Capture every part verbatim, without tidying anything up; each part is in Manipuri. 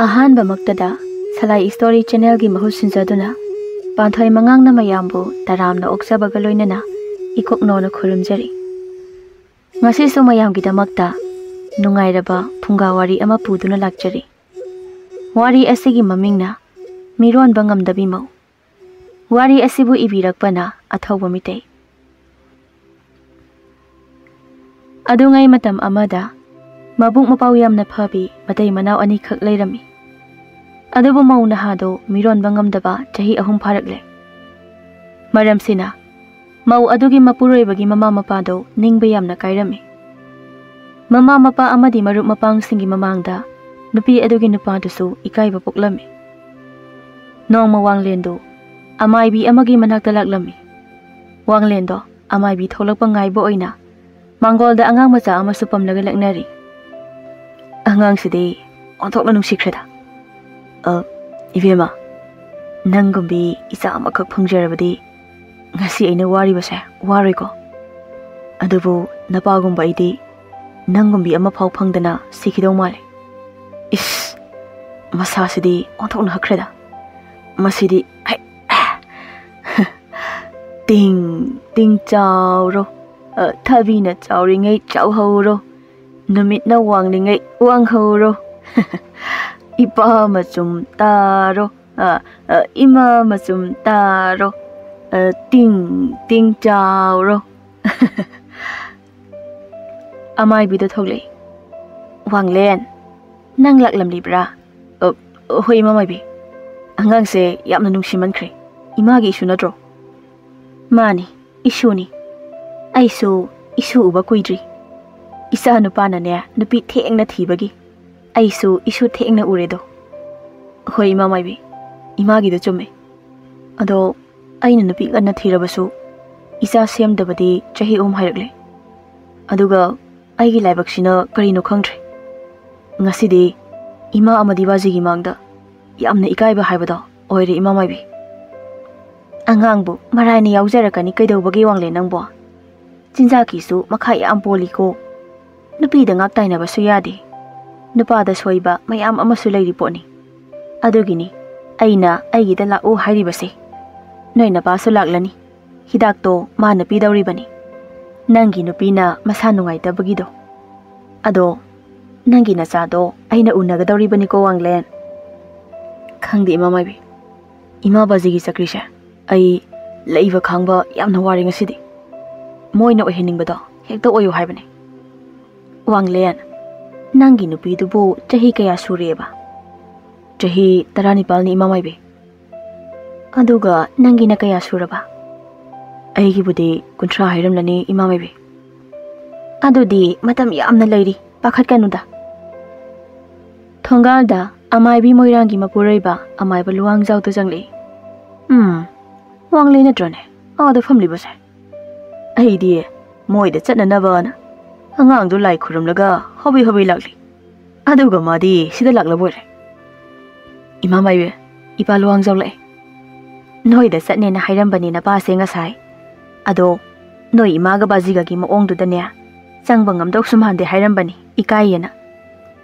ꯑꯍꯥꯟꯕꯃꯛꯇꯗ ꯁꯂꯥꯏ ꯁ꯭ꯇꯣꯔꯤ ꯆꯦꯅꯦꯜꯒꯤ ꯃꯍꯨꯠ ꯁꯤꯟꯖꯗꯨꯅ ꯄꯥꯟꯊꯣꯏ ꯃꯉꯥꯡꯅ ꯃꯌꯥꯝꯕꯨ ꯇꯔꯥꯝꯅ ꯑꯣꯛꯆꯕꯒ ꯂꯣꯏꯅꯅ ꯏꯀꯣꯛꯅꯣꯅ ꯈꯨꯔꯨꯝꯖꯔꯤ꯫ ꯉꯁꯤꯁꯨ ꯃꯌꯥꯝꯒꯤꯗꯃꯛꯇ ꯅꯨꯡꯉꯥꯏꯔꯕ ꯐꯨꯡꯒꯥ ꯋꯥꯔꯤ ꯑꯃ ꯄꯨꯗꯨꯅ ꯂꯥꯛꯆꯔꯤ꯫ ꯋꯥꯔꯤ ꯑꯁꯤꯒꯤ ꯃꯃꯤꯡꯅ ꯃꯤꯔꯣꯟꯕ ꯉꯝꯗꯕꯤ ꯃꯧ꯫ ꯋꯥꯔꯤ ꯑꯁꯤꯕꯨ ꯏꯕꯤꯔꯛꯄꯅ ꯑꯊꯧꯕ ꯃꯤꯇꯩ꯫ ꯑꯗꯨꯉꯩ ꯃꯇꯝ ꯑꯃꯗ ꯃꯕꯨꯡ ꯃꯄꯥꯎ ꯌꯥꯝꯅ ꯐꯕꯤ ꯃꯇꯩ ꯃꯅꯥꯎ ꯑꯅꯤꯈꯛ ꯂꯩꯔꯝꯃꯤ꯫ ꯑꯗꯨꯕꯨ ꯃꯧ ꯅꯍꯥꯗꯣ ꯃꯤꯔꯣꯟꯕ ꯉꯝꯗꯕ ꯆꯍꯤ ꯑꯍꯨꯝ ꯐꯥꯔꯛꯂꯦ꯫ ꯃꯔꯝꯁꯤꯅ ꯃꯧ ꯑꯗꯨꯒꯤ ꯃꯄꯨꯔꯣꯏꯕꯒꯤ ꯃꯃꯥ ꯃꯄꯥꯗꯣ ꯅꯤꯡꯕ ꯌꯥꯝꯅ ꯀꯥꯏꯔꯝꯃꯤ꯫ ꯃꯃꯥ ꯃꯄꯥ ꯑꯃꯗꯤ ꯃꯔꯨꯞ ꯃꯄꯥꯡꯁꯤꯡꯒꯤ ꯃꯃꯥꯡꯗ ꯅꯨꯄꯤ ꯑꯗꯨꯒꯤ ꯅꯨꯄꯥꯗꯨꯁꯨ ꯏꯀꯥꯏꯕ ꯄꯣꯛꯂꯝꯃꯤ꯫ ꯅꯣꯡꯃ ꯋꯥꯡꯂꯦꯟꯗꯨ ꯑꯃꯥꯏꯕꯤ ꯑꯃꯒꯤ ꯃꯅꯥꯛꯇ ꯂꯥꯛꯂꯝꯃꯤ꯫ ꯋꯥꯡꯂꯦꯟꯗꯣ ꯑꯃꯥꯏꯕꯤ ꯊꯣꯛꯂꯛꯄ ꯉꯥꯏꯕ ꯑꯣꯏꯅ ꯃꯥꯡꯒꯣꯜꯗ ꯑꯉꯥꯡ ꯃꯆꯥ ꯑꯃꯁꯨ ꯄꯝꯂꯒ ꯂꯛꯅꯔꯤ꯫ "ꯑꯉꯥꯡꯁꯤꯗꯤ ꯑꯣꯟꯊꯣꯛꯅ ꯅꯨꯡꯁꯤꯈ꯭ꯔꯦꯗ꯫ ꯑ, ꯏꯕꯦꯝꯃ, ꯅꯪꯒꯨꯝꯕꯤ ꯏꯆꯥ ꯑꯃꯈꯛ ꯐꯪꯖꯔꯕꯗꯤ ꯉꯁꯤ ꯑꯩꯅ ꯋꯥꯔꯤꯕꯁꯦ ꯋꯥꯔꯣꯏꯀꯣ꯫ ꯑꯗꯨꯕꯨ ꯅꯄꯥꯒꯨꯝꯕ ꯑꯩꯗꯤ ꯅꯪꯒꯨꯝꯕꯤ ꯑꯃꯐꯥꯎ ꯐꯪꯗꯅ ꯁꯤꯈꯤꯗꯧ ꯃꯥꯜꯂꯦ꯫ ꯏꯁ, ꯃꯁꯥꯁꯤꯗꯤ ꯑꯣꯟꯊꯣꯛꯅ ꯍꯛꯈ꯭ꯔꯦꯗ꯫ ꯃꯁꯤꯗꯤ ꯍꯩ, ꯇꯤꯡ ꯇꯤꯡ ꯆꯥꯎꯔꯣ, ꯑ, ꯊꯕꯤꯅ ꯆꯥꯎꯔꯤꯉꯩ ꯆꯥꯎꯍꯧꯔꯣ, ꯅꯨꯃꯤꯠꯅ ꯋꯥꯡꯂꯤꯉꯩ ꯋꯥꯡꯍꯧꯔꯣ, ꯏꯄꯥ ꯃꯆꯨꯝ ꯇꯥꯔꯣ, ꯑ, ꯑ, ꯏꯃꯥ ꯃꯆꯨꯝ ꯇꯥꯔꯣ, ꯑ, ꯇꯤꯡ ꯇꯤꯡ ꯆꯥꯎꯔꯣ꯫" ꯑꯃꯥꯏꯕꯤꯗ ꯊꯣꯛꯂꯛꯏ꯫ "ꯋꯥꯡꯂꯦꯟ, ꯅꯪ ꯂꯥꯛꯂꯝꯂꯤꯕ꯭ꯔꯥ?" "ꯑ, ꯍꯣꯏ, ꯏꯃꯥ ꯃꯥꯏꯕꯤ꯫ ꯑꯉꯥꯡꯁꯦ ꯌꯥꯝꯅ ꯅꯨꯡꯁꯤꯃꯟꯈ꯭ꯔꯦ꯫ ꯏꯃꯥꯒꯤ ꯏꯁꯨ ꯅꯠꯇ꯭ꯔꯣ?" "ꯃꯥꯅꯤ, ꯏꯁꯨꯅꯤ꯫ ꯑꯩꯁꯨ ꯏꯁꯨ ꯎꯕ ꯀꯨꯏꯗ꯭ꯔꯤ꯫ ꯏꯆꯥ ꯅꯨꯄꯥꯅꯅꯦ ꯅꯨꯄꯤ ꯊꯦꯡꯅ ꯊꯤꯕꯒꯤ ꯑꯩꯁꯨ ꯏꯁꯨ ꯊꯦꯡꯅ ꯎꯔꯦꯗꯣ꯫" "ꯍꯣꯏ, ꯏꯃꯥ ꯃꯥꯏꯕꯤ, ꯏꯃꯥꯒꯤꯗꯣ ꯆꯨꯝꯃꯦ꯫ ꯑꯗꯣ ꯑꯩꯅ ꯅꯨꯄꯤ ꯉꯟꯅ ꯊꯤꯔꯕꯁꯨ ꯏꯆꯥ ꯁꯦꯝꯗꯕꯗꯤ ꯆꯍꯤ ꯑꯍꯨꯝ ꯍꯥꯏꯔꯛꯂꯦ꯫ ꯑꯗꯨꯒ ꯑꯩꯒꯤ ꯂꯥꯏꯕꯛꯁꯤꯅ ꯀꯔꯤꯅꯣ ꯈꯪꯗ꯭ꯔꯦ꯫ ꯉꯁꯤꯗꯤ ꯏꯃꯥ ꯑꯃꯗꯤ ꯕꯥꯖꯤꯒꯤ ꯃꯥꯡꯗ ꯌꯥꯝꯅ ꯏꯀꯥꯏꯕ ꯍꯥꯏꯕꯗꯣ ꯑꯣꯏꯔꯦ, ꯏꯃꯥ ꯃꯥꯏꯕꯤ꯫" "ꯑꯉꯥꯡꯕꯨ ꯃꯔꯥꯏꯅ ꯌꯥꯎꯖꯔꯛꯀꯅꯤ ꯀꯩꯗꯧꯕꯒꯤ, ꯋꯥꯡꯂꯦꯟ ꯅꯪꯕꯣ? ꯆꯤꯟꯖꯥꯛꯀꯤꯁꯨ ꯃꯈꯥ ꯌꯥꯝ ꯄꯣꯜꯂꯤꯀꯣ꯫ ꯅꯨꯄꯤꯗ ꯉꯥꯛ ꯇꯥꯏꯅꯕꯁꯨ ꯌꯥꯗꯦ꯫ ꯅꯨꯄꯥꯗ ꯁꯣꯏꯕ ꯃꯌꯥꯝ ꯑꯃꯁꯨ ꯂꯩꯔꯤ ꯄꯣꯠꯅꯤ꯫ ꯑꯗꯨꯒꯤꯅꯤ ꯑꯩꯅ ꯑꯩꯒꯤꯗ ꯂꯥꯛꯎ ꯍꯥꯏꯔꯤꯕꯁꯦ꯫ ꯅꯣꯏ ꯅꯄꯥꯁꯨ ꯂꯥꯛꯂꯅꯤ꯫ ꯍꯤꯗꯥꯛꯇꯣ ꯃꯥꯅ ꯄꯤꯗꯧꯔꯤꯕꯅꯤ꯫ ꯅꯪꯒꯤ ꯅꯨꯄꯤꯅ ꯃꯁꯥ ꯅꯨꯡꯉꯥꯏꯇꯕꯒꯤꯗꯣ꯫ ꯑꯗꯣ ꯅꯪꯒꯤ ꯅꯆꯥꯗꯣ ꯑꯩꯅ ꯎꯅꯒꯗꯧꯔꯤꯕꯅꯤꯀꯣ, ꯋꯥꯡꯂꯦꯟ꯫ ꯈꯪꯗꯦ, ꯏꯃꯥ ꯃꯥꯏꯕꯤ꯫ ꯏꯃꯥ ꯕꯥꯖꯤꯒꯤ ꯆꯀ꯭ꯔꯤꯁꯦ ꯑꯩ ꯂꯩꯕ ꯈꯥꯡꯕ ꯌꯥꯝꯅ ꯋꯥꯔꯦ ꯉꯁꯤꯗꯤ꯫ ꯃꯣꯏꯅ ꯑꯣꯏꯍꯟꯅꯤꯡꯕꯗꯣ ꯍꯦꯛꯇ ꯑꯣꯏꯌꯨ ꯍꯥꯏꯕꯅꯤ꯫ ꯋꯥꯡꯂꯦꯟ, ꯅꯪꯒꯤ ꯅꯨꯄꯤꯗꯨꯕꯨ ꯆꯍꯤ ꯀꯌꯥ ꯁꯨꯔꯦꯕ? ꯆꯍꯤ ꯇꯔꯥꯅꯤꯄꯥꯜꯅꯤ, ꯏꯃꯥ ꯃꯥꯏꯕꯤ꯫ ꯑꯗꯨꯒ ꯅꯪꯒꯤꯅ ꯀꯌꯥ ꯁꯨꯔꯕ? ꯑꯩꯒꯤꯕꯨꯗꯤ ꯀꯨꯟꯊ꯭ꯔꯥ ꯍꯥꯏꯔꯝꯂꯅꯤ, ꯏꯃꯥ ꯃꯥꯏꯕꯤ꯫ ꯑꯗꯨꯗꯤ ꯃꯇꯝ ꯌꯥꯝꯅ ꯂꯩꯔꯤ, ꯄꯥꯈꯠꯀꯅꯨꯗ꯫ ꯊꯣꯡꯒꯥꯜꯗ ꯑꯃꯥꯏꯕꯤ ꯃꯣꯏꯔꯥꯡꯒꯤ ꯃꯄꯨꯔꯣꯏꯕ ꯑꯃꯥꯏꯕ ꯂꯨꯋꯥꯡꯖꯥꯎꯗꯨ ꯆꯪꯂꯛꯏ꯫ "ꯎꯝ, ꯋꯥꯡꯂꯦꯟ ꯅꯠꯇ꯭ꯔꯣꯅꯦ ꯑꯥꯗ ꯐꯝꯂꯤꯕꯁꯦ? ꯑꯩꯗꯤ ꯃꯣꯏꯗ ꯆꯠꯅꯅꯕꯅ ꯑꯉꯥꯡꯗꯨ ꯂꯥꯏ ꯈꯨꯔꯨꯝꯂꯒ ꯍꯣꯕꯤ ꯍꯣꯕꯤ ꯂꯥꯛꯂꯤ꯫ ꯑꯗꯨꯒ ꯃꯥꯗꯤ ꯁꯤꯗ ꯂꯥꯛꯂꯕꯣꯏꯔꯦ꯫ ꯏꯃꯥ ꯃꯥꯏꯕꯤ, ꯏꯄꯥ ꯂꯨꯋꯥꯡꯖꯥꯎ ꯂꯥꯛꯑꯦ꯫ ꯅꯣꯏꯗ ꯆꯠꯅꯦꯅ ꯍꯥꯏꯔꯝꯕꯅꯤ ꯅꯄꯥꯁꯦ ꯉꯁꯥꯏ꯫ ꯑꯗꯣ ꯅꯣꯏ ꯏꯃꯥꯒ ꯕꯥꯖꯤꯒꯒꯤ ꯃꯑꯣꯡꯗꯨꯗꯅꯦ ꯆꯪꯕ ꯉꯝꯗꯧꯁꯨ ꯃꯥꯟꯗꯦ ꯍꯥꯏꯔꯝꯕꯅꯤ, ꯏꯀꯥꯏꯌꯦꯅ꯫"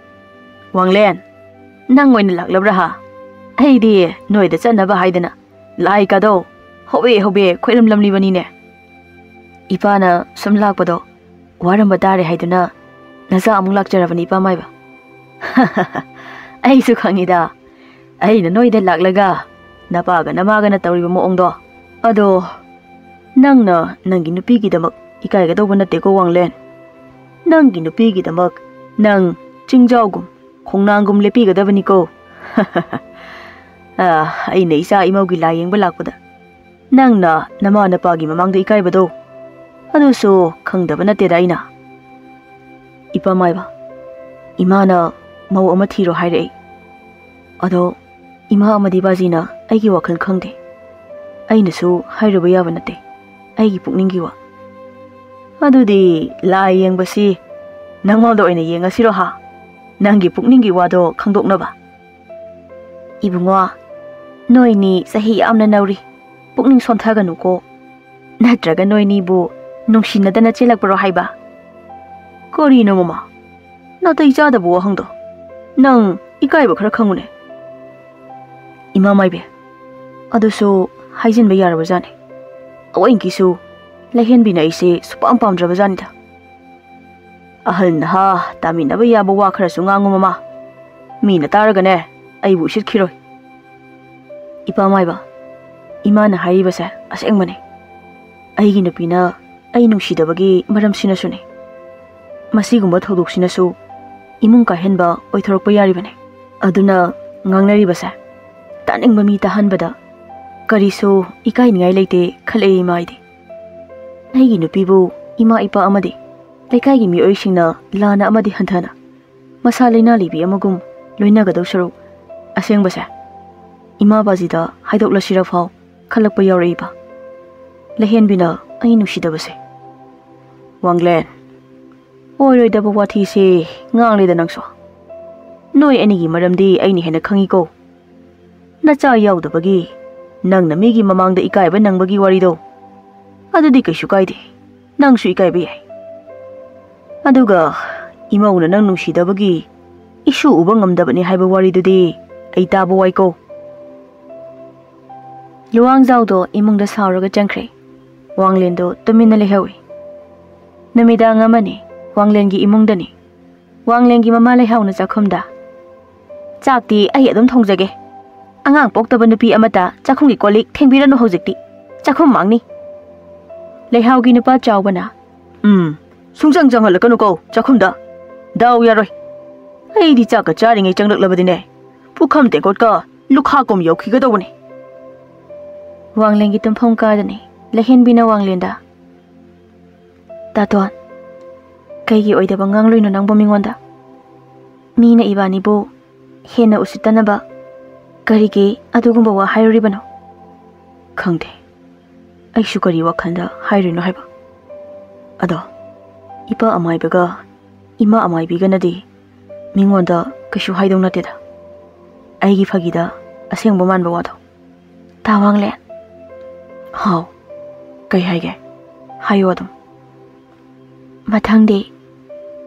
"ꯋꯥꯡꯂꯦꯟ, ꯅꯪ ꯑꯣꯏꯅ ꯂꯥꯛꯂꯕ꯭ꯔꯥ ꯍꯥ? ꯑꯩꯗꯤ ꯅꯣꯏꯗ ꯆꯠꯅꯕ ꯍꯥꯏꯗꯅ ꯂꯥꯏ ꯀꯥꯗꯧ ꯍꯧꯋꯦ ꯍꯧꯋꯦ ꯈꯣꯏꯔꯝꯂꯝꯂꯤꯕꯅꯤꯅꯦ꯫ ꯏꯄꯥꯅ ꯁꯨꯝ ꯂꯥꯛꯄꯗꯣ ꯋꯥꯔꯝꯕ ꯇꯥꯔꯦ ꯍꯥꯏꯗꯨꯅ ꯅꯆꯥ ꯑꯃꯨꯛ ꯂꯥꯛꯆꯔꯕꯅꯤ, ꯏꯄꯥ ꯃꯥꯏꯕ꯫" "ꯑꯩꯁꯨ ꯈꯪꯉꯤꯗ, ꯑꯩꯅ ꯅꯣꯏꯗ ꯂꯥꯛꯂꯒ ꯅꯄꯥꯒ ꯅꯃꯥꯒꯅ ꯇꯧꯔꯤꯕ ꯃꯑꯣꯡꯗꯣ꯫ ꯑꯗꯣ ꯅꯪꯅ ꯅꯪꯒꯤ ꯅꯨꯄꯤꯒꯤꯗꯃꯛ ꯏꯀꯥꯏꯒꯗꯧꯕ ꯅꯠꯇꯦꯀꯣ, ꯋꯥꯡꯂꯦꯟ꯫ ꯅꯪꯒꯤ ꯅꯨꯄꯤꯒꯤꯗꯃꯛ ꯅꯪ ꯆꯤꯡꯖꯥꯎꯒꯨꯝ ꯈꯣꯡꯅꯥꯡꯒꯨꯝ ꯂꯦꯞꯄꯤꯒꯗꯕꯅꯤꯀꯣ꯫" "ꯑꯥ, ꯑꯩꯅ ꯏꯆꯥ ꯏꯃꯧꯒꯤ ꯂꯥꯏ ꯌꯦꯡꯕ ꯂꯥꯛꯄꯗ ꯅꯪꯅ ꯅꯃꯥ ꯅꯄꯥꯒꯤ ꯃꯃꯥꯡꯗ ꯏꯀꯥꯏꯕꯗꯣ, ꯑꯗꯨꯁꯨ ꯈꯪꯗꯕ ꯅꯠꯇꯦꯗ ꯑꯩꯅ꯫" "ꯏꯄꯥ ꯃꯥꯏꯕ, ꯏꯃꯥꯅ ꯃꯧ ꯑꯃ ꯊꯤꯔꯣ ꯍꯥꯏꯔꯛꯏ꯫ ꯑꯗꯣ ꯏꯃꯥ ꯑꯃꯗꯤ ꯕꯥꯖꯤꯅ ꯑꯩꯒꯤ ꯋꯥꯈꯜ ꯈꯪꯗꯦ꯫ ꯑꯩꯅꯁꯨ ꯍꯥꯏꯔꯨꯕ ꯌꯥꯕ ꯅꯠꯇꯦ, ꯑꯩꯒꯤ ꯄꯨꯛꯅꯤꯡꯒꯤ ꯋꯥ꯫ ꯑꯗꯨꯗꯤ ꯂꯥꯏ ꯌꯦꯡꯕꯁꯤ ꯅꯪꯉꯣꯟꯗ ꯑꯣꯏꯅ ꯌꯦꯡꯉꯁꯤꯔꯣ ꯍꯥ? ꯅꯪꯒꯤ ꯄꯨꯛꯅꯤꯡꯒꯤ ꯋꯥꯗꯣ ꯈꯪꯗꯣꯛꯅꯕ꯫" "ꯏꯕꯨꯡꯉꯣ, ꯅꯣꯏꯅꯤ ꯆꯍꯤ ꯌꯥꯝꯅ ꯅꯧꯔꯤ, ꯄꯨꯛꯅꯤꯡ ꯁꯣꯟꯊꯒꯅꯨꯀꯣ꯫ ꯅꯠꯇ꯭ꯔꯒ ꯅꯣꯏꯅꯤꯕꯨ ꯅꯨꯡꯁꯤꯅꯗꯅ ꯆꯦꯜꯂꯛꯄꯔꯣ ꯍꯥꯏꯕ?" "ꯀꯔꯤꯅꯣ ꯃꯃꯥ? ꯅꯥꯇꯩ ꯆꯥꯗꯕ ꯋꯥꯍꯪꯗꯣ꯫ ꯅꯪ ꯏꯀꯥꯏꯕ ꯈꯔ ꯈꯪꯉꯨꯅꯦ꯫ ꯏꯃꯥ ꯃꯥꯏꯕꯤ, ꯑꯗꯨꯁꯨ ꯍꯥꯏꯖꯤꯟꯕ ꯌꯥꯔꯕꯖꯥꯠꯅꯤ꯫ ꯑꯋꯣꯏꯡꯀꯤꯁꯨ ꯂꯩꯍꯦꯟꯕꯤꯅ ꯑꯩꯁꯦ ꯁꯨꯄꯥꯝ ꯄꯥꯝꯗ꯭ꯔꯕꯖꯥꯠꯅꯤꯗ꯫ ꯑꯍꯜ ꯅꯍꯥ ꯇꯥꯃꯤꯟꯅꯕ ꯌꯥꯕ ꯋꯥ ꯈꯔꯁꯨ ꯉꯥꯡꯉꯨ ꯃꯃꯥ꯫ ꯃꯤꯅ ꯇꯥꯔꯒꯅꯦ, ꯑꯩꯕꯨ ꯎꯁꯤꯠꯈꯤꯔꯣꯏ꯫ ꯏꯄꯥ ꯃꯥꯏꯕ, ꯏꯃꯥꯅ ꯍꯥꯏꯔꯤꯕꯁꯦ ꯑꯁꯦꯡꯕꯅꯦ꯫ ꯑꯩꯒꯤ ꯅꯨꯄꯤꯅ ꯑꯩ ꯅꯨꯡꯁꯤꯗꯕꯒꯤ ꯃꯔꯝꯁꯤꯅꯁꯨꯅꯦ꯫ ꯃꯁꯤꯒꯨꯝꯕ ꯊꯧꯗꯣꯛꯁꯤꯅꯁꯨ ꯏꯃꯨꯡ ꯀꯥꯏꯍꯟꯕ ꯑꯣꯏꯊꯣꯔꯛꯄ ꯌꯥꯔꯤꯕꯅꯦ꯫ ꯑꯗꯨꯅ ꯉꯥꯡꯅꯔꯤꯕꯁꯦ ꯇꯥꯅꯤꯡꯕ ꯃꯤ ꯇꯥꯍꯟꯕꯗ ꯀꯔꯤꯁꯨ ꯏꯀꯥꯏꯅꯤꯡꯉꯥꯏ ꯂꯩꯇꯦ ꯈꯜꯂꯛꯑꯦ ꯏꯃꯥ ꯑꯩꯗꯤ꯫ ꯑꯩꯒꯤ ꯅꯨꯄꯤꯕꯨ ꯏꯃꯥ ꯏꯄꯥ ꯑꯃꯗꯤ ꯂꯩꯀꯥꯏꯒꯤ ꯃꯤꯑꯣꯏꯁꯤꯡꯅ ꯂꯥꯟꯅ ꯑꯃꯗꯤ ꯍꯟꯊꯅ ꯃꯁꯥ ꯂꯩꯅꯥ ꯂꯩꯕꯤ ꯑꯃꯒꯨꯝ ꯂꯣꯏꯅꯒꯗꯧ ꯁꯔꯨꯛ, ꯑꯁꯦꯡꯕꯁꯦ ꯏꯃꯥ ꯕꯥꯖꯤꯗ ꯍꯥꯏꯗꯣꯛꯂꯁꯤꯔ ꯐꯥꯎ ꯈꯜꯂꯛꯄ ꯌꯥꯎꯔꯛꯏꯕ꯫ ꯂꯩꯍꯦꯟꯕꯤꯅ ꯑꯩ ꯅꯨꯡꯁꯤꯗꯕꯁꯦ꯫ ꯋꯥꯡꯂꯦꯟ, ꯑꯣꯏꯔꯣꯏꯗꯕ ꯋꯥꯊꯤꯁꯦ ꯉꯥꯡꯂꯦꯗ ꯅꯪꯁꯨ꯫ ꯅꯣꯏ ꯑꯅꯤꯒꯤ ꯃꯔꯝꯗꯤ ꯑꯩꯅ ꯍꯦꯟꯅ ꯈꯪꯉꯤꯀꯣ꯫ ꯅꯆꯥ ꯌꯥꯎꯗꯕꯒꯤ ꯅꯪꯅ ꯃꯤꯒꯤ ꯃꯃꯥꯡꯗ ꯏꯀꯥꯏꯕ ꯅꯪꯕꯒꯤ ꯋꯥꯔꯤꯗꯣ, ꯑꯗꯨꯗꯤ ꯀꯩꯁꯨ ꯀꯥꯏꯗꯦ, ꯅꯪꯁꯨ ꯏꯀꯥꯏꯕ ꯌꯥꯏ꯫ ꯑꯗꯨꯒ ꯏꯃꯧꯅ ꯅꯪ ꯅꯨꯡꯁꯤꯗꯕꯒꯤ ꯏꯁꯨ ꯎꯕ ꯉꯝꯗꯕꯅꯤ ꯍꯥꯏꯕ ꯋꯥꯔꯤꯗꯨꯗꯤ ꯑꯩ ꯇꯥꯕ ꯋꯥꯏꯀꯣ꯫ ꯂꯨꯋꯥꯡꯖꯥꯎꯗꯣ ꯏꯃꯨꯡꯗ ꯁꯥꯎꯔꯒ ꯆꯪꯈ꯭ꯔꯦ꯫ ꯋꯥꯡꯂꯦꯟꯗꯣ ꯇꯨꯃꯤꯟꯅ ꯂꯩꯍꯧꯏ꯫ ꯅꯨꯃꯤꯗꯥꯡ ꯑꯃꯅꯤ, ꯋꯥꯡꯂꯦꯟꯒꯤ ꯏꯃꯨꯡꯗꯅꯤ꯫ ꯋꯥꯡꯂꯦꯟꯒꯤ ꯃꯃꯥ ꯂꯩꯍꯥꯎꯅ ꯆꯥꯛꯈꯨꯝꯗ, "ꯆꯥꯛꯇꯤ ꯑꯩ ꯑꯗꯨꯝ ꯊꯣꯡꯖꯒꯦ꯫ ꯑꯉꯥꯡ ꯄꯣꯛꯇꯕ ꯅꯨꯄꯤ ꯑꯃꯇ ꯆꯥꯛꯈꯨꯝꯒꯤ ꯀꯣꯜ ꯂꯤꯛ ꯊꯦꯡꯕꯤꯔꯅꯨ ꯍꯧꯖꯤꯛꯇꯤ꯫ ꯆꯥꯛꯈꯨꯝ ꯃꯥꯡꯅꯤ꯫" ꯂꯩꯍꯥꯎꯒꯤ ꯅꯨꯄꯥ ꯆꯥꯎꯕꯅ, "ꯎꯝ, ꯁꯨꯡꯆꯪ ꯆꯪꯍꯜꯂꯛꯀꯅꯨꯀꯣ ꯆꯥꯛꯈꯨꯝꯗ꯫ ꯗꯥꯎ ꯌꯥꯔꯣꯏ꯫ ꯑꯩꯗꯤ ꯆꯥꯛꯀ ꯆꯥꯔꯤꯉꯩ ꯆꯪꯂꯛꯂꯕꯗꯤꯅꯦ, ꯄꯨꯈꯝ ꯇꯦꯡꯀꯣꯠꯀ ꯂꯨꯈꯥ ꯀꯨꯝ ꯌꯧꯈꯤꯒꯗꯧꯕꯅꯤ꯫" ꯋꯥꯡꯂꯦꯟꯒꯤ ꯇꯨꯝꯐꯝ ꯀꯥꯗꯅꯤ꯫ ꯂꯩꯍꯦꯟꯕꯤꯅ ꯋꯥꯡꯂꯦꯟꯗ, "ꯇꯥꯇꯣꯟ, ꯀꯩꯒꯤ ꯑꯣꯏꯗꯕ ꯉꯥꯡꯂꯣꯏꯅꯣ ꯅꯪꯕꯨ ꯃꯤꯉꯣꯟꯗ? ꯃꯤꯅ ꯏꯕꯥꯅꯤꯕꯨ ꯍꯦꯟꯅ ꯎꯁꯤꯠꯇꯅꯕ ꯀꯔꯤꯒꯤ ꯑꯗꯨꯒꯨꯝꯕ ꯋꯥ ꯍꯥꯏꯔꯨꯔꯤꯕꯅꯣ?" "ꯈꯪꯗꯦ, ꯑꯩꯁꯨ ꯀꯔꯤ ꯋꯥꯈꯜꯗ ꯍꯥꯏꯔꯤꯅꯣ ꯍꯥꯏꯕ꯫ ꯑꯗꯣ ꯏꯄꯥ ꯑꯃꯥꯏꯕꯒ ꯏꯃꯥ ꯑꯃꯥꯏꯕꯤꯒꯅꯗꯤ ꯃꯤꯉꯣꯟꯗ ꯀꯩꯁꯨ ꯍꯥꯏꯗꯧ ꯅꯠꯇꯦꯗ꯫ ꯑꯩꯒꯤ ꯐꯥꯒꯤꯗ ꯑꯁꯦꯡꯕ ꯃꯥꯟꯕ ꯋꯥꯗꯣ꯫ ꯇꯥ ꯋꯥꯡꯂꯦꯟ꯫" "ꯍꯥꯎ, ꯀꯩ ꯍꯥꯏꯒꯦ? ꯍꯥꯏꯌꯣ ꯑꯗꯨꯝ꯫" "ꯃꯊꯪꯗꯤ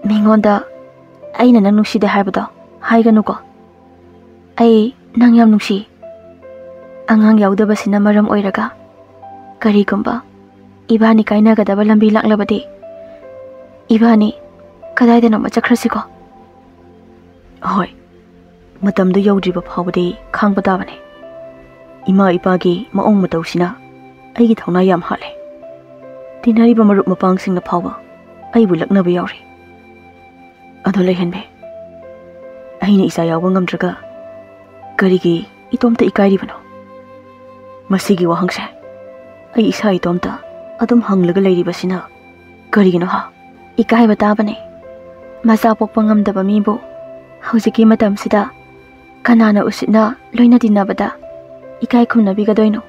ꯃꯤꯉꯣꯟꯗ ꯑꯩꯅ ꯅꯪ ꯅꯨꯡꯁꯤꯗꯦ ꯍꯥꯏꯕꯗꯣ ꯍꯥꯏꯒꯅꯨꯀꯣ꯫ ꯑꯩ ꯅꯪ ꯌꯥꯝ ꯅꯨꯡꯁꯤ꯫ ꯑꯉꯥꯡ ꯌꯥꯎꯗꯕꯁꯤꯅ ꯃꯔꯝ ꯑꯣꯏꯔꯒ ꯀꯔꯤꯒꯨꯝꯕ ꯏꯕꯥꯅꯤ ꯀꯥꯏꯅꯒꯗꯕ ꯂꯝꯕꯤ ꯂꯥꯛꯂꯕꯗꯤ ꯏꯕꯥꯅꯤ ꯀꯗꯥꯏꯗꯅꯣꯃ ꯆꯠꯈ꯭ꯔꯁꯤꯀꯣ꯫ ꯍꯣꯏ, ꯃꯇꯝꯗꯨ ꯌꯧꯗ꯭ꯔꯤꯕ ꯐꯥꯎꯕꯗꯤ ꯈꯥꯡꯕ ꯇꯥꯕꯅꯤ꯫ ꯏꯃꯥ ꯏꯄꯥꯒꯤ ꯃꯑꯣꯡ ꯃꯇꯧꯁꯤꯅ ꯑꯩꯒꯤ ꯊꯧꯅꯥ ꯌꯥꯝ ꯍꯥꯠꯂꯦ꯫ ꯇꯤꯟꯅꯔꯤꯕ ꯃꯔꯨꯞ ꯃꯄꯥꯡꯁꯤꯡꯅ ꯐꯥꯎꯕ ꯑꯩꯕꯨ ꯂꯛꯅꯕ ꯌꯥꯎꯔꯤ꯫ ꯑꯗꯣ ꯂꯩꯍꯟꯕꯤ, ꯑꯩꯅ ꯏꯆꯥ ꯌꯥꯎꯕ ꯉꯝꯗ꯭ꯔꯒ ꯀꯔꯤꯒꯤ ꯏꯇꯣꯝꯇ ꯏꯀꯥꯏꯔꯤꯕꯅꯣ? ꯃꯁꯤꯒꯤ ꯋꯥꯍꯪꯁꯦ ꯑꯩ ꯏꯁꯥ ꯏꯇꯣꯝꯇ ꯑꯗꯨꯝ ꯍꯪꯂꯒ ꯂꯩꯔꯤꯕꯁꯤꯅ ꯀꯔꯤꯒꯤꯅꯣ ꯍꯥ? ꯏꯀꯥꯏꯕ ꯇꯥꯕꯅꯦ꯫ ꯃꯆꯥ ꯄꯣꯛꯄ ꯉꯝꯗꯕ ꯃꯤꯕꯨ ꯍꯧꯖꯤꯛꯀꯤ ꯃꯇꯝꯁꯤꯗ ꯀꯅꯥꯅ ꯎꯁꯤꯠꯅ ꯂꯣꯏꯅ ꯇꯤꯟꯅꯕꯗ ꯏꯀꯥꯏ ꯈꯨꯝꯅꯕꯤꯒꯗꯣꯏꯅꯣ?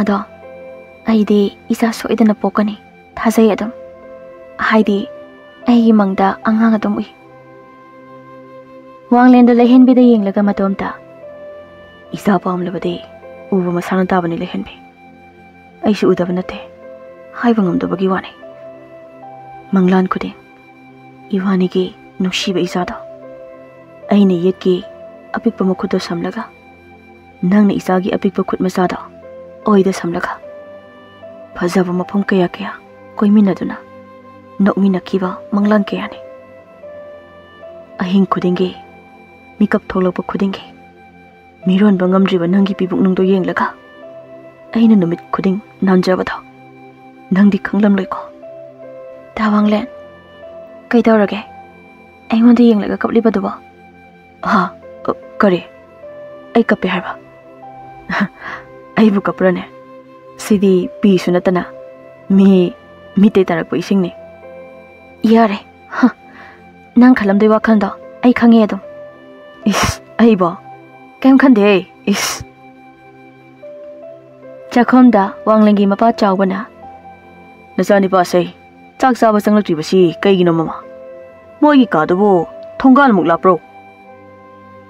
ꯑꯗꯣ ꯑꯩꯗꯤ ꯏꯆꯥ ꯁꯣꯏꯗꯅ ꯄꯣꯛꯀꯅꯤ꯫ ꯊꯥꯖꯩ ꯑꯗꯨꯝ꯫ ꯍꯥꯏꯗꯤ ꯑꯩꯒꯤ ꯃꯪꯗ ꯑꯉꯥꯡ ꯑꯗꯨꯝ ꯎꯏ꯫ ꯋꯥꯡꯂꯦꯟꯗꯣ ꯂꯩꯍꯦꯟꯕꯤꯗ ꯌꯦꯡꯂꯒ ꯃꯇꯣꯝꯇ, "ꯏꯆꯥ ꯄꯥꯝꯂꯕꯗꯤ ꯎꯕ ꯃꯁꯥꯅ ꯇꯥꯕꯅꯤ ꯂꯩꯍꯦꯟꯕꯤ꯫ ꯑꯩꯁꯨ ꯎꯗꯕ ꯅꯠꯇꯦ, ꯍꯥꯏꯕ ꯉꯝꯗꯕꯒꯤ ꯋꯥꯅꯤ꯫ ꯃꯪꯂꯥꯟ ꯈꯨꯗꯤꯡ ꯏꯕꯥꯅꯤꯒꯤ ꯅꯨꯡꯁꯤꯕ ꯏꯆꯥꯗꯣ ꯑꯩꯅ ꯌꯦꯠꯀꯤ ꯑꯄꯤꯛꯄ ꯃꯈꯨꯠꯇ ꯁꯝꯂꯒ, ꯅꯪꯅ ꯏꯆꯥꯒꯤ ꯑꯄꯤꯛꯄ ꯈꯨꯠ ꯃꯆꯥꯗꯣ ꯑꯣꯏꯗ ꯁꯝꯂꯒ, ꯐꯖꯕ ꯃꯐꯝ ꯀꯌꯥ ꯀꯌꯥ ꯀꯣꯏꯃꯤꯟꯅꯗꯨꯅ ꯅꯣꯛꯃꯤꯟꯅꯈꯤꯕ ꯃꯪꯂꯥꯟ ꯀꯌꯥꯅꯤ꯫ ꯑꯍꯤꯡ ꯈꯨꯗꯤꯡꯒꯤ, ꯃꯤꯀꯞ ꯊꯣꯛꯂꯛꯄ ꯈꯨꯗꯤꯡꯒꯤ, ꯃꯤꯔꯣꯟꯕ ꯉꯝꯗ꯭ꯔꯤꯕ ꯅꯪꯒꯤ ꯄꯤꯕꯨꯛꯅꯨꯡꯗꯣ ꯌꯦꯡꯂꯒ ꯑꯩꯅ ꯅꯨꯃꯤꯠ ꯈꯨꯗꯤꯡ ꯅꯥꯟꯖꯕꯗꯣ ꯅꯪꯗꯤ ꯈꯪꯂꯝꯂꯣꯏꯀꯣ?" ꯇꯥ ꯋꯥꯡꯂꯦꯟ, ꯀꯩꯗꯧꯔꯒꯦ? ꯑꯩꯉꯣꯟꯗ ꯌꯦꯡꯂꯒ ꯀꯞꯂꯤꯕꯗꯨꯕꯣ? ꯍꯥ? ꯑ, ꯀꯔꯤ? ꯑꯩ ꯀꯞꯄꯦ ꯍꯥꯏꯕ? ꯑꯩꯕꯨ ꯀꯞꯄ꯭ꯔꯅꯦ? ꯁꯤꯗꯤ ꯄꯤꯁꯨ ꯅꯠꯇꯅ ꯃꯤ, ꯃꯤꯠꯇꯩ ꯇꯥꯔꯛꯄ ꯏꯁꯤꯡꯅꯤ꯫ ꯌꯥꯔꯦ꯫ ꯍ, ꯅꯪ ꯈꯜꯂꯝꯗꯣꯏ ꯋꯥꯈꯜꯗꯣ ꯑꯩ ꯈꯪꯉꯦ ꯑꯗꯨꯝ꯫ ꯏꯁ, ꯑꯩꯕꯣ? ꯀꯩꯝ ꯈꯟꯗꯦꯍꯦ꯫ ꯏꯁ꯫ ꯆꯥꯛꯈꯨꯝꯗ ꯋꯥꯡꯂꯦꯟꯒꯤ ꯃꯄꯥ ꯆꯥꯎꯕꯅ, "ꯅꯆꯥꯅꯤꯄꯥꯁꯦ ꯆꯥꯛ ꯆꯥꯕ ꯆꯪꯂꯛꯇ꯭ꯔꯤꯕꯁꯤ ꯀꯩꯒꯤꯅꯣ, ꯃꯃꯥ? ꯃꯣꯏꯒꯤ ꯀꯥꯗꯨꯕꯨ ꯊꯣꯡꯒꯥꯜꯃꯨꯛ ꯂꯥꯞꯄ꯭ꯔꯣ?"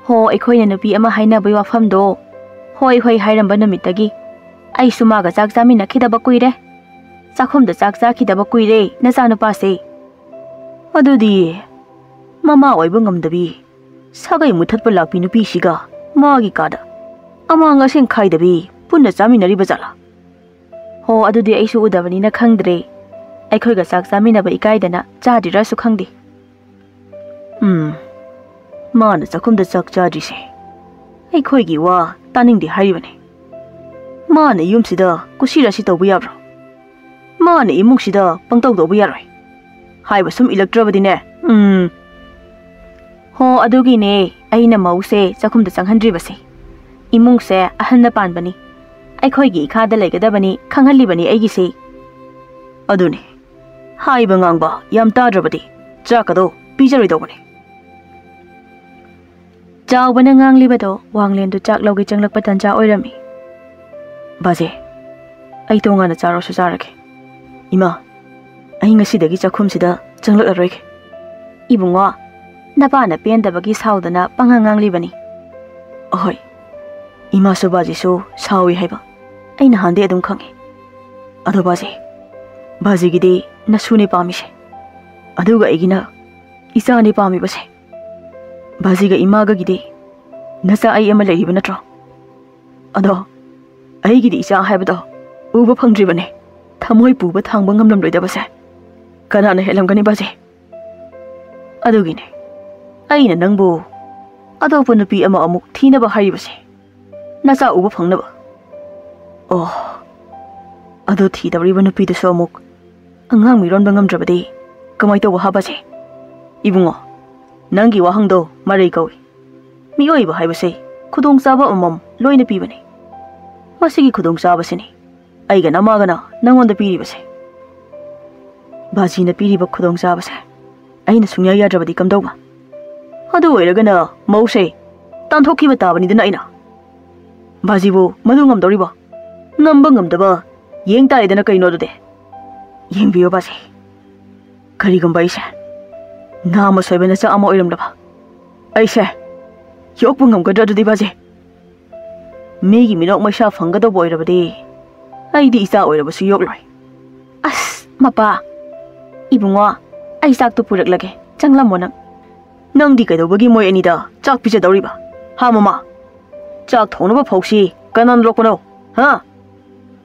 ꯍꯣ, ꯑꯩꯈꯣꯏꯅ ꯅꯨꯄꯤ ꯑꯃ ꯍꯥꯏꯅꯕꯒꯤ ꯋꯥꯐꯝꯗꯣ ꯍꯣꯏ ꯍꯣꯏ ꯍꯥꯏꯔꯝꯕ ꯅꯨꯃꯤꯠꯇꯒꯤ ꯑꯩꯁꯨ ꯃꯥꯒ ꯆꯥꯛ ꯆꯥꯃꯤꯟꯅꯈꯤꯗꯕ ꯀꯨꯏꯔꯦ꯫ ꯆꯥꯛꯈꯨꯝꯗ ꯆꯥꯛ ꯆꯥꯈꯤꯗꯕ ꯀꯨꯏꯔꯦ ꯅꯆꯥꯅꯨꯄꯥꯁꯦ꯫ ꯑꯗꯨꯗꯤ ꯃꯃꯥ ꯑꯣꯏꯕ ꯉꯝꯗꯕꯤ ꯁꯥꯒꯩ ꯃꯨꯊꯠꯄ ꯂꯥꯛꯄꯤ ꯅꯨꯄꯤꯁꯤꯒ ꯃꯥꯒꯤ ꯀꯥꯗ ꯑꯃꯥꯡ ꯑꯁꯦꯡ ꯈꯥꯏꯗꯕꯤ ꯄꯨꯟꯅ ꯆꯥꯃꯤꯟꯅꯔꯤꯕ ꯖꯥꯠꯂꯥ? ꯍꯣ, ꯑꯗꯨꯗꯤ ꯑꯩꯁꯨ ꯎꯗꯕꯅꯤꯅ ꯈꯪꯗ꯭ꯔꯦ꯫ ꯑꯩꯈꯣꯏꯒ ꯆꯥꯛ ꯆꯥꯃꯤꯟꯅꯕ ꯏꯀꯥꯏꯗꯅ ꯆꯥꯗ꯭ꯔꯤꯔꯥꯁꯨ ꯈꯪꯗꯦ꯫ ꯎꯝ, ꯃꯥꯅ ꯆꯥꯛꯈꯨꯝꯗ ꯆꯥꯛ ꯆꯥꯗ꯭ꯔꯤꯁꯦ ꯑꯩꯈꯣꯏꯒꯤ ꯋꯥ ꯇꯥꯅꯤꯡꯗꯦ ꯍꯥꯏꯔꯤꯕꯅꯤ꯫ ꯃꯥꯅ ꯌꯨꯝꯁꯤꯗ ꯀꯨꯁꯤꯔꯥꯁꯤ ꯇꯧꯕ ꯌꯥꯕ꯭ꯔꯣ? ꯃꯥꯅ ꯏꯃꯨꯡꯁꯤꯗ ꯄꯪꯇꯧ ꯇꯧꯕ ꯌꯥꯔꯣꯏ꯫ ꯍꯥꯏꯕ ꯁꯨꯝ ꯏꯜꯂꯛꯇ꯭ꯔꯕꯗꯤꯅꯦ, ꯎꯝ꯫ ꯍꯣ, ꯑꯗꯨꯒꯤꯅꯦ ꯑꯩꯅ ꯃꯧꯁꯦ ꯆꯥꯛꯈꯨꯝꯗ ꯆꯪꯍꯟꯗ꯭ꯔꯤꯕꯁꯦ꯫ ꯏꯃꯨꯡꯁꯦ ꯑꯍꯟꯅ ꯄꯥꯟꯕꯅꯤ, ꯑꯩꯈꯣꯏꯒꯤ ꯏꯈꯥꯗ ꯂꯩꯒꯗꯕꯅꯤ ꯈꯪꯍꯜꯂꯤꯕꯅꯤ ꯑꯩꯒꯤꯁꯦ꯫ ꯑꯗꯨꯅꯤ, ꯍꯥꯏꯕ ꯉꯥꯡꯕ ꯌꯥꯝ ꯇꯥꯗ꯭ꯔꯕꯗꯤ ꯆꯥꯛꯀꯗꯣ ꯄꯤꯖꯔꯣꯏꯗꯧꯕꯅꯤ꯫ ꯆꯥꯎꯕꯅ ꯉꯥꯡꯂꯤꯕꯗꯣ ꯋꯥꯡꯂꯦꯟꯗꯨ ꯆꯥꯛ ꯂꯧꯒꯦ ꯆꯪꯂꯛꯄ ꯇꯟꯖꯥ ꯑꯣꯏꯔꯝꯃꯤ꯫ "ꯕꯥꯖꯦ, ꯑꯩ ꯇꯣꯉꯥꯟꯅ ꯆꯥꯔꯁꯨ ꯆꯥꯔꯒꯦ꯫ ꯏꯃꯥ, ꯑꯩ ꯉꯁꯤꯗꯒꯤ ꯆꯥꯛꯈꯨꯝꯁꯤꯗ ꯆꯪꯂꯛꯂꯔꯣꯏꯒꯦ꯫" "ꯏꯕꯨꯡꯉꯣ, ꯅꯄꯥꯅ ꯄꯦꯟꯗꯕꯒꯤ ꯁꯥꯎꯗꯅ ꯄꯉꯥꯡ ꯉꯥꯡꯂꯤꯕꯅꯤ꯫" "ꯑꯍꯣꯏ, ꯏꯃꯥꯁꯨ ꯕꯥꯖꯤꯁꯨ ꯁꯥꯎꯏ ꯍꯥꯏꯕ ꯑꯩ ꯅꯍꯥꯟꯗꯩ ꯑꯗꯨꯝ ꯈꯪꯉꯤ꯫ ꯑꯗꯣ ꯕꯥꯖꯤ, ꯕꯥꯖꯤꯒꯤꯗꯤ ꯅꯁꯨꯅꯦ ꯄꯥꯝꯃꯤꯁꯦ, ꯑꯗꯨꯒ ꯑꯩꯒꯤꯅ ꯏꯆꯥꯅꯦ ꯄꯥꯝꯃꯤꯕꯁꯦ꯫ ꯕꯥꯖꯤꯒ ꯏꯃꯥꯒꯒꯤꯗꯤ ꯅꯆꯥ ꯑꯩ ꯑꯃ ꯂꯩꯔꯤꯕ ꯅꯠꯇ꯭ꯔꯣ? ꯑꯗꯣ ꯑꯩꯒꯤꯗꯤ ꯏꯆꯥ ꯍꯥꯏꯕꯗꯣ ꯎꯕ ꯐꯪꯗ꯭ꯔꯤꯕꯅꯦ꯫ ꯊꯃꯣꯏ ꯄꯨꯕ ꯊꯥꯡꯕ ꯉꯝꯂꯝꯂꯣꯏꯗꯕꯁꯦ ꯀꯅꯥꯅ ꯍꯦꯜꯂꯝꯒꯅꯤ ꯕꯥꯖꯤ? ꯑꯗꯨꯒꯤꯅꯦ ꯑꯩꯅ ꯅꯪꯕꯨ ꯑꯇꯣꯞꯄ ꯅꯨꯄꯤ ꯑꯃ ꯑꯃꯨꯛ ꯊꯤꯅꯕ ꯍꯥꯏꯔꯤꯕꯁꯦ, ꯅꯆꯥ ꯎꯕ ꯐꯪꯅꯕ꯫ ꯑꯣ, ꯑꯗꯨ ꯊꯤꯗꯧꯔꯤꯕ ꯅꯨꯄꯤꯗꯨꯁꯨ ꯑꯃꯨꯛ ꯑꯉꯥꯡ ꯃꯤꯔꯣꯟꯕ ꯉꯝꯗ꯭ꯔꯕꯗꯤ ꯀꯃꯥꯏ ꯇꯧꯕ ꯍꯥ ꯕꯥꯖꯤ?" "ꯏꯕꯨꯡꯉꯣ, ꯅꯪꯒꯤ ꯋꯥꯍꯪꯗꯣ ꯃꯔꯩ ꯀꯧꯏ꯫ ꯃꯤꯑꯣꯏꯕ ꯍꯥꯏꯕꯁꯦ ꯈꯨꯗꯣꯡꯆꯥꯕ ꯑꯃꯃꯝ ꯂꯣꯏꯅ ꯄꯤꯕꯅꯤ꯫ ꯃꯁꯤꯒꯤ ꯈꯨꯗꯣꯡꯆꯥꯕꯁꯤꯅꯤ ꯑꯩꯒ ꯅꯃꯥꯒꯅ ꯅꯪꯉꯣꯟꯗ ꯄꯤꯔꯤꯕꯁꯦ꯫ ꯕꯥꯖꯤꯅ ꯄꯤꯔꯤꯕ ꯈꯨꯗꯣꯡꯆꯥꯕꯁꯦ ꯑꯩꯅ ꯁꯨꯡꯌꯥ ꯌꯥꯗ꯭ꯔꯕꯗꯤ ꯀꯝꯗꯧꯕ? ꯑꯗꯨ ꯑꯣꯏꯔꯒꯅ ꯃꯧꯁꯦ ꯇꯥꯟꯊꯣꯛꯈꯤꯕ ꯇꯥꯕꯅꯤꯗꯅ ꯑꯩꯅ꯫ ꯕꯥꯖꯤꯕꯨ ꯃꯗꯨ ꯉꯝꯗꯧꯔꯤꯕꯣ? ꯉꯝꯕ ꯉꯝꯗꯕ ꯌꯦꯡ ꯇꯥꯔꯦꯗꯅ ꯀꯩꯅꯣ ꯑꯗꯨꯗꯤ꯫ ꯌꯦꯡꯕꯤꯌꯨ ꯕꯥꯖꯤ, ꯀꯔꯤꯒꯨꯝꯕ ꯑꯩꯁꯦ ꯅꯥꯃ ꯁꯣꯏꯕ ꯅꯆꯥ ꯑꯃ ꯑꯣꯏꯔꯝꯂꯕ ꯑꯩꯁꯦ ꯌꯣꯛꯄ ꯉꯝꯒꯗ꯭ꯔꯥ ꯑꯗꯨꯗꯤ ꯕꯥꯖꯤ? ꯃꯤꯒꯤ ꯃꯤꯅꯣꯛ ꯃꯩꯁꯥ ꯐꯪꯒꯗꯧꯕ ꯑꯣꯏꯔꯕꯗꯤ ꯑꯩꯗꯤ ꯏꯆꯥ ꯑꯣꯏꯔꯕꯁꯨ ꯌꯣꯛꯂꯣꯏ꯫" "ꯑꯁ, ꯃꯄꯥ, ꯏꯕꯨꯡꯉꯣ, ꯑꯩ ꯆꯥꯛꯇꯣ ꯄꯨꯔꯛꯂꯒꯦ, ꯆꯪꯂꯝꯃꯣ ꯅꯪ꯫ ꯅꯪꯗꯤ ꯀꯩꯗꯧꯕꯒꯤ ꯃꯣꯏ ꯑꯅꯤꯗ ꯆꯥꯛ ꯄꯤꯖꯗꯧꯔꯤꯕ? ꯍꯥ, ꯃꯃꯥ? ꯆꯥꯛ ꯊꯣꯡꯅꯕ ꯐꯧꯁꯤ ꯀꯅꯥꯅ ꯂꯣꯛꯄꯅꯣ? ꯍꯥ?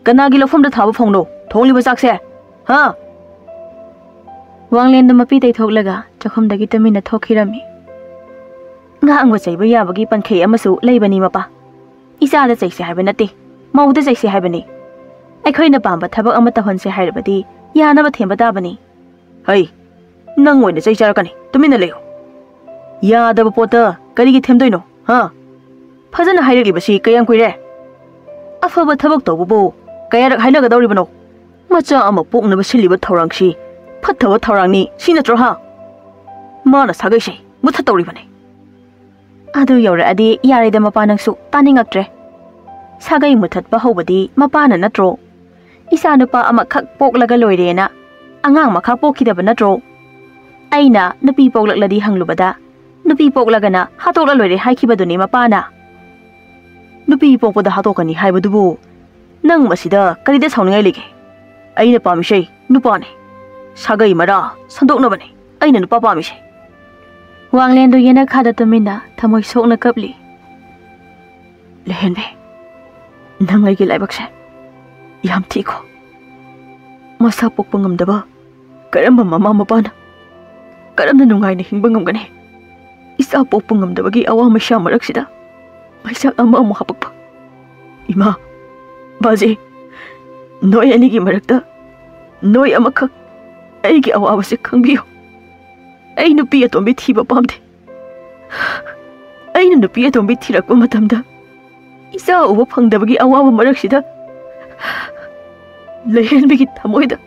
ꯀꯅꯥꯒꯤ ꯂꯧꯐꯝꯗ ꯊꯥꯕ ꯐꯧꯅꯣ ꯊꯣꯡꯂꯤꯕ ꯆꯥꯛꯁꯦ? ꯍꯥ? ꯋꯥꯡꯂꯦꯟꯗꯨ ꯃꯄꯤ ꯇꯩꯊꯣꯛꯂꯒ ꯆꯥꯛꯈꯨꯝꯗꯒꯤ ꯇꯨꯃꯤꯟꯅ ꯊꯣꯛꯈꯤꯔꯝꯃꯤ꯫ ꯉꯥꯡꯕ ꯆꯩꯕ ꯌꯥꯕꯒꯤ ꯄꯟꯈꯩ ꯑꯃꯁꯨ ꯂꯩꯕꯅꯤ, ꯃꯄꯥ꯫ ꯏꯆꯥꯗ ꯆꯩꯁꯦ ꯍꯥꯏꯕ ꯅꯠꯇꯦ, ꯃꯧꯗ ꯆꯩꯁꯦ ꯍꯥꯏꯕꯅꯤ꯫ ꯑꯩꯈꯣꯏꯅ ꯄꯥꯝꯕ ꯊꯕꯛ ꯑꯃ ꯇꯧꯍꯟꯁꯦ ꯍꯥꯏꯔꯕꯗꯤ ꯌꯥꯅꯕ ꯊꯦꯝꯕ ꯇꯥꯕꯅꯤ꯫ ꯍꯩ, ꯅꯪ ꯑꯣꯏꯅ ꯆꯩ ꯆꯥꯔꯛꯀꯅꯤ, ꯇꯨꯃꯤꯟꯅ ꯂꯩꯌꯨ꯫ ꯌꯥꯗꯕ ꯄꯣꯠꯇ ꯀꯔꯤꯒꯤ ꯊꯦꯝꯗꯣꯏꯅꯣ, ꯍꯥ? ꯐꯖꯅ ꯍꯥꯏꯔꯛꯂꯤꯕꯁꯤ ꯀꯌꯥꯝ ꯀꯨꯏꯔꯦ? ꯑꯐꯕ ꯊꯕꯛ ꯇꯧꯕꯕꯨ ꯀꯌꯥꯔꯛ ꯍꯥꯏꯅꯒꯗꯧꯔꯤꯕꯅꯣ? ꯃꯆꯥ ꯑꯃ ꯄꯣꯛꯅꯕ ꯁꯤꯜꯂꯤꯕ ꯊꯧꯔꯥꯡꯁꯤ ꯐꯠꯇꯕ ꯊꯧꯔꯥꯡꯅꯤ, ꯁꯤ ꯅꯠꯇ꯭ꯔꯣ, ꯍꯥ? ꯃꯥꯅ ꯁꯥꯒꯩꯁꯦ ꯃꯨꯊꯠꯇꯧꯔꯤꯕꯅꯤ꯫ ꯑꯗꯨ ꯌꯧꯔꯛꯑꯗꯤ ꯌꯥꯔꯦꯗ, ꯃꯄꯥ, ꯅꯪꯁꯨ ꯇꯥꯅꯤꯡꯉꯛꯇ꯭ꯔꯦ꯫ ꯁꯥꯒꯩ ꯃꯨꯊꯠꯄ ꯍꯧꯕꯗꯤ ꯃꯄꯥꯅ ꯅꯠꯇ꯭ꯔꯣ? ꯏꯆꯥ ꯅꯨꯄꯥ ꯑꯃꯈꯛ ꯄꯣꯛꯂꯒ ꯂꯣꯏꯔꯦꯅ ꯑꯉꯥꯡ ꯃꯈꯥ ꯄꯣꯛꯈꯤꯗꯕ ꯅꯠꯇ꯭ꯔꯣ? ꯑꯩꯅ ꯅꯨꯄꯤ ꯄꯣꯛꯂꯛꯂꯗꯤ ꯍꯪꯂꯨꯕꯗ, "ꯅꯨꯄꯤ ꯄꯣꯛꯂꯒꯅ ꯍꯥꯠꯇꯣꯛꯂ ꯂꯣꯏꯔꯦ" ꯍꯥꯏꯈꯤꯕꯗꯨꯅꯤ ꯃꯄꯥꯅ꯫ ꯅꯨꯄꯤ ꯄꯣꯛꯄꯗ ꯍꯥꯠꯇꯣꯛꯀꯅꯤ ꯍꯥꯏꯕꯗꯨꯕꯨ ꯅꯪ ꯃꯁꯤꯗ ꯀꯔꯤꯗ ꯁꯥꯎꯅꯤꯡꯉꯥꯏ ꯂꯩꯒꯦ? ꯑꯩꯅ ꯄꯥꯝꯃꯤꯁꯦ ꯅꯨꯄꯥꯅꯤ꯫ ꯁꯥꯒꯩ ꯃꯔꯥ ꯁꯟꯗꯣꯛꯅꯕꯅꯤ ꯑꯩꯅ ꯅꯨꯄꯥ ꯄꯥꯝꯃꯤꯁꯦ꯫ ꯋꯥꯡꯂꯦꯟꯗꯨ ꯌꯦꯅꯈꯥꯗ ꯇꯨꯃꯤꯟꯅ ꯊꯃꯣꯏ ꯁꯣꯛꯅ ꯀꯞꯂꯤ꯫ ꯂꯩꯍꯦꯟꯕꯤ, ꯅꯪ ꯑꯩꯒꯤ ꯂꯥꯏꯕꯛꯁꯦ ꯌꯥꯝ ꯊꯤꯀꯣ꯫ ꯃꯆꯥ ꯄꯣꯛꯄ ꯉꯝꯗꯕ ꯀꯔꯝꯕ ꯃꯃꯥ ꯃꯄꯥꯅ ꯀꯔꯝꯅ ꯅꯨꯡꯉꯥꯏꯅ ꯍꯤꯡꯕ ꯉꯝꯒꯅꯤ? ꯏꯆꯥ ꯄꯣꯛꯄ ꯉꯝꯗꯕꯒꯤ ꯑꯋꯥ ꯃꯩꯁꯥ ꯃꯔꯛꯁꯤꯗ ꯃꯩꯁꯥ ꯑꯃ ꯑꯃꯨꯛ ꯍꯥꯄꯛꯄ꯫ ꯏꯃꯥ, ꯕꯥꯖꯤ, ꯅꯣꯏ ꯑꯅꯤꯒꯤ ꯃꯔꯛꯇ ꯅꯣꯏ ꯑꯃꯈꯛ ꯑꯩꯒꯤ ꯑꯋꯥꯕꯁꯦ ꯈꯪꯕꯤꯌꯨ꯫ ꯑꯩ ꯅꯨꯄꯤ ꯑꯇꯣꯝꯕꯤ ꯊꯤꯕ ꯄꯥꯝꯗꯦ꯫ ꯑꯩꯅ ꯅꯨꯄꯤ ꯑꯇꯣꯝꯕꯤ ꯊꯤꯔꯛꯄ ꯃꯇꯝꯗ ꯏꯆꯥ ꯎꯕ ꯐꯪꯗꯕꯒꯤ ꯑꯋꯥꯕ ꯃꯔꯛꯁꯤꯗ ꯂꯩꯍꯦꯟꯕꯤꯒꯤ ꯊꯃꯣꯏꯗ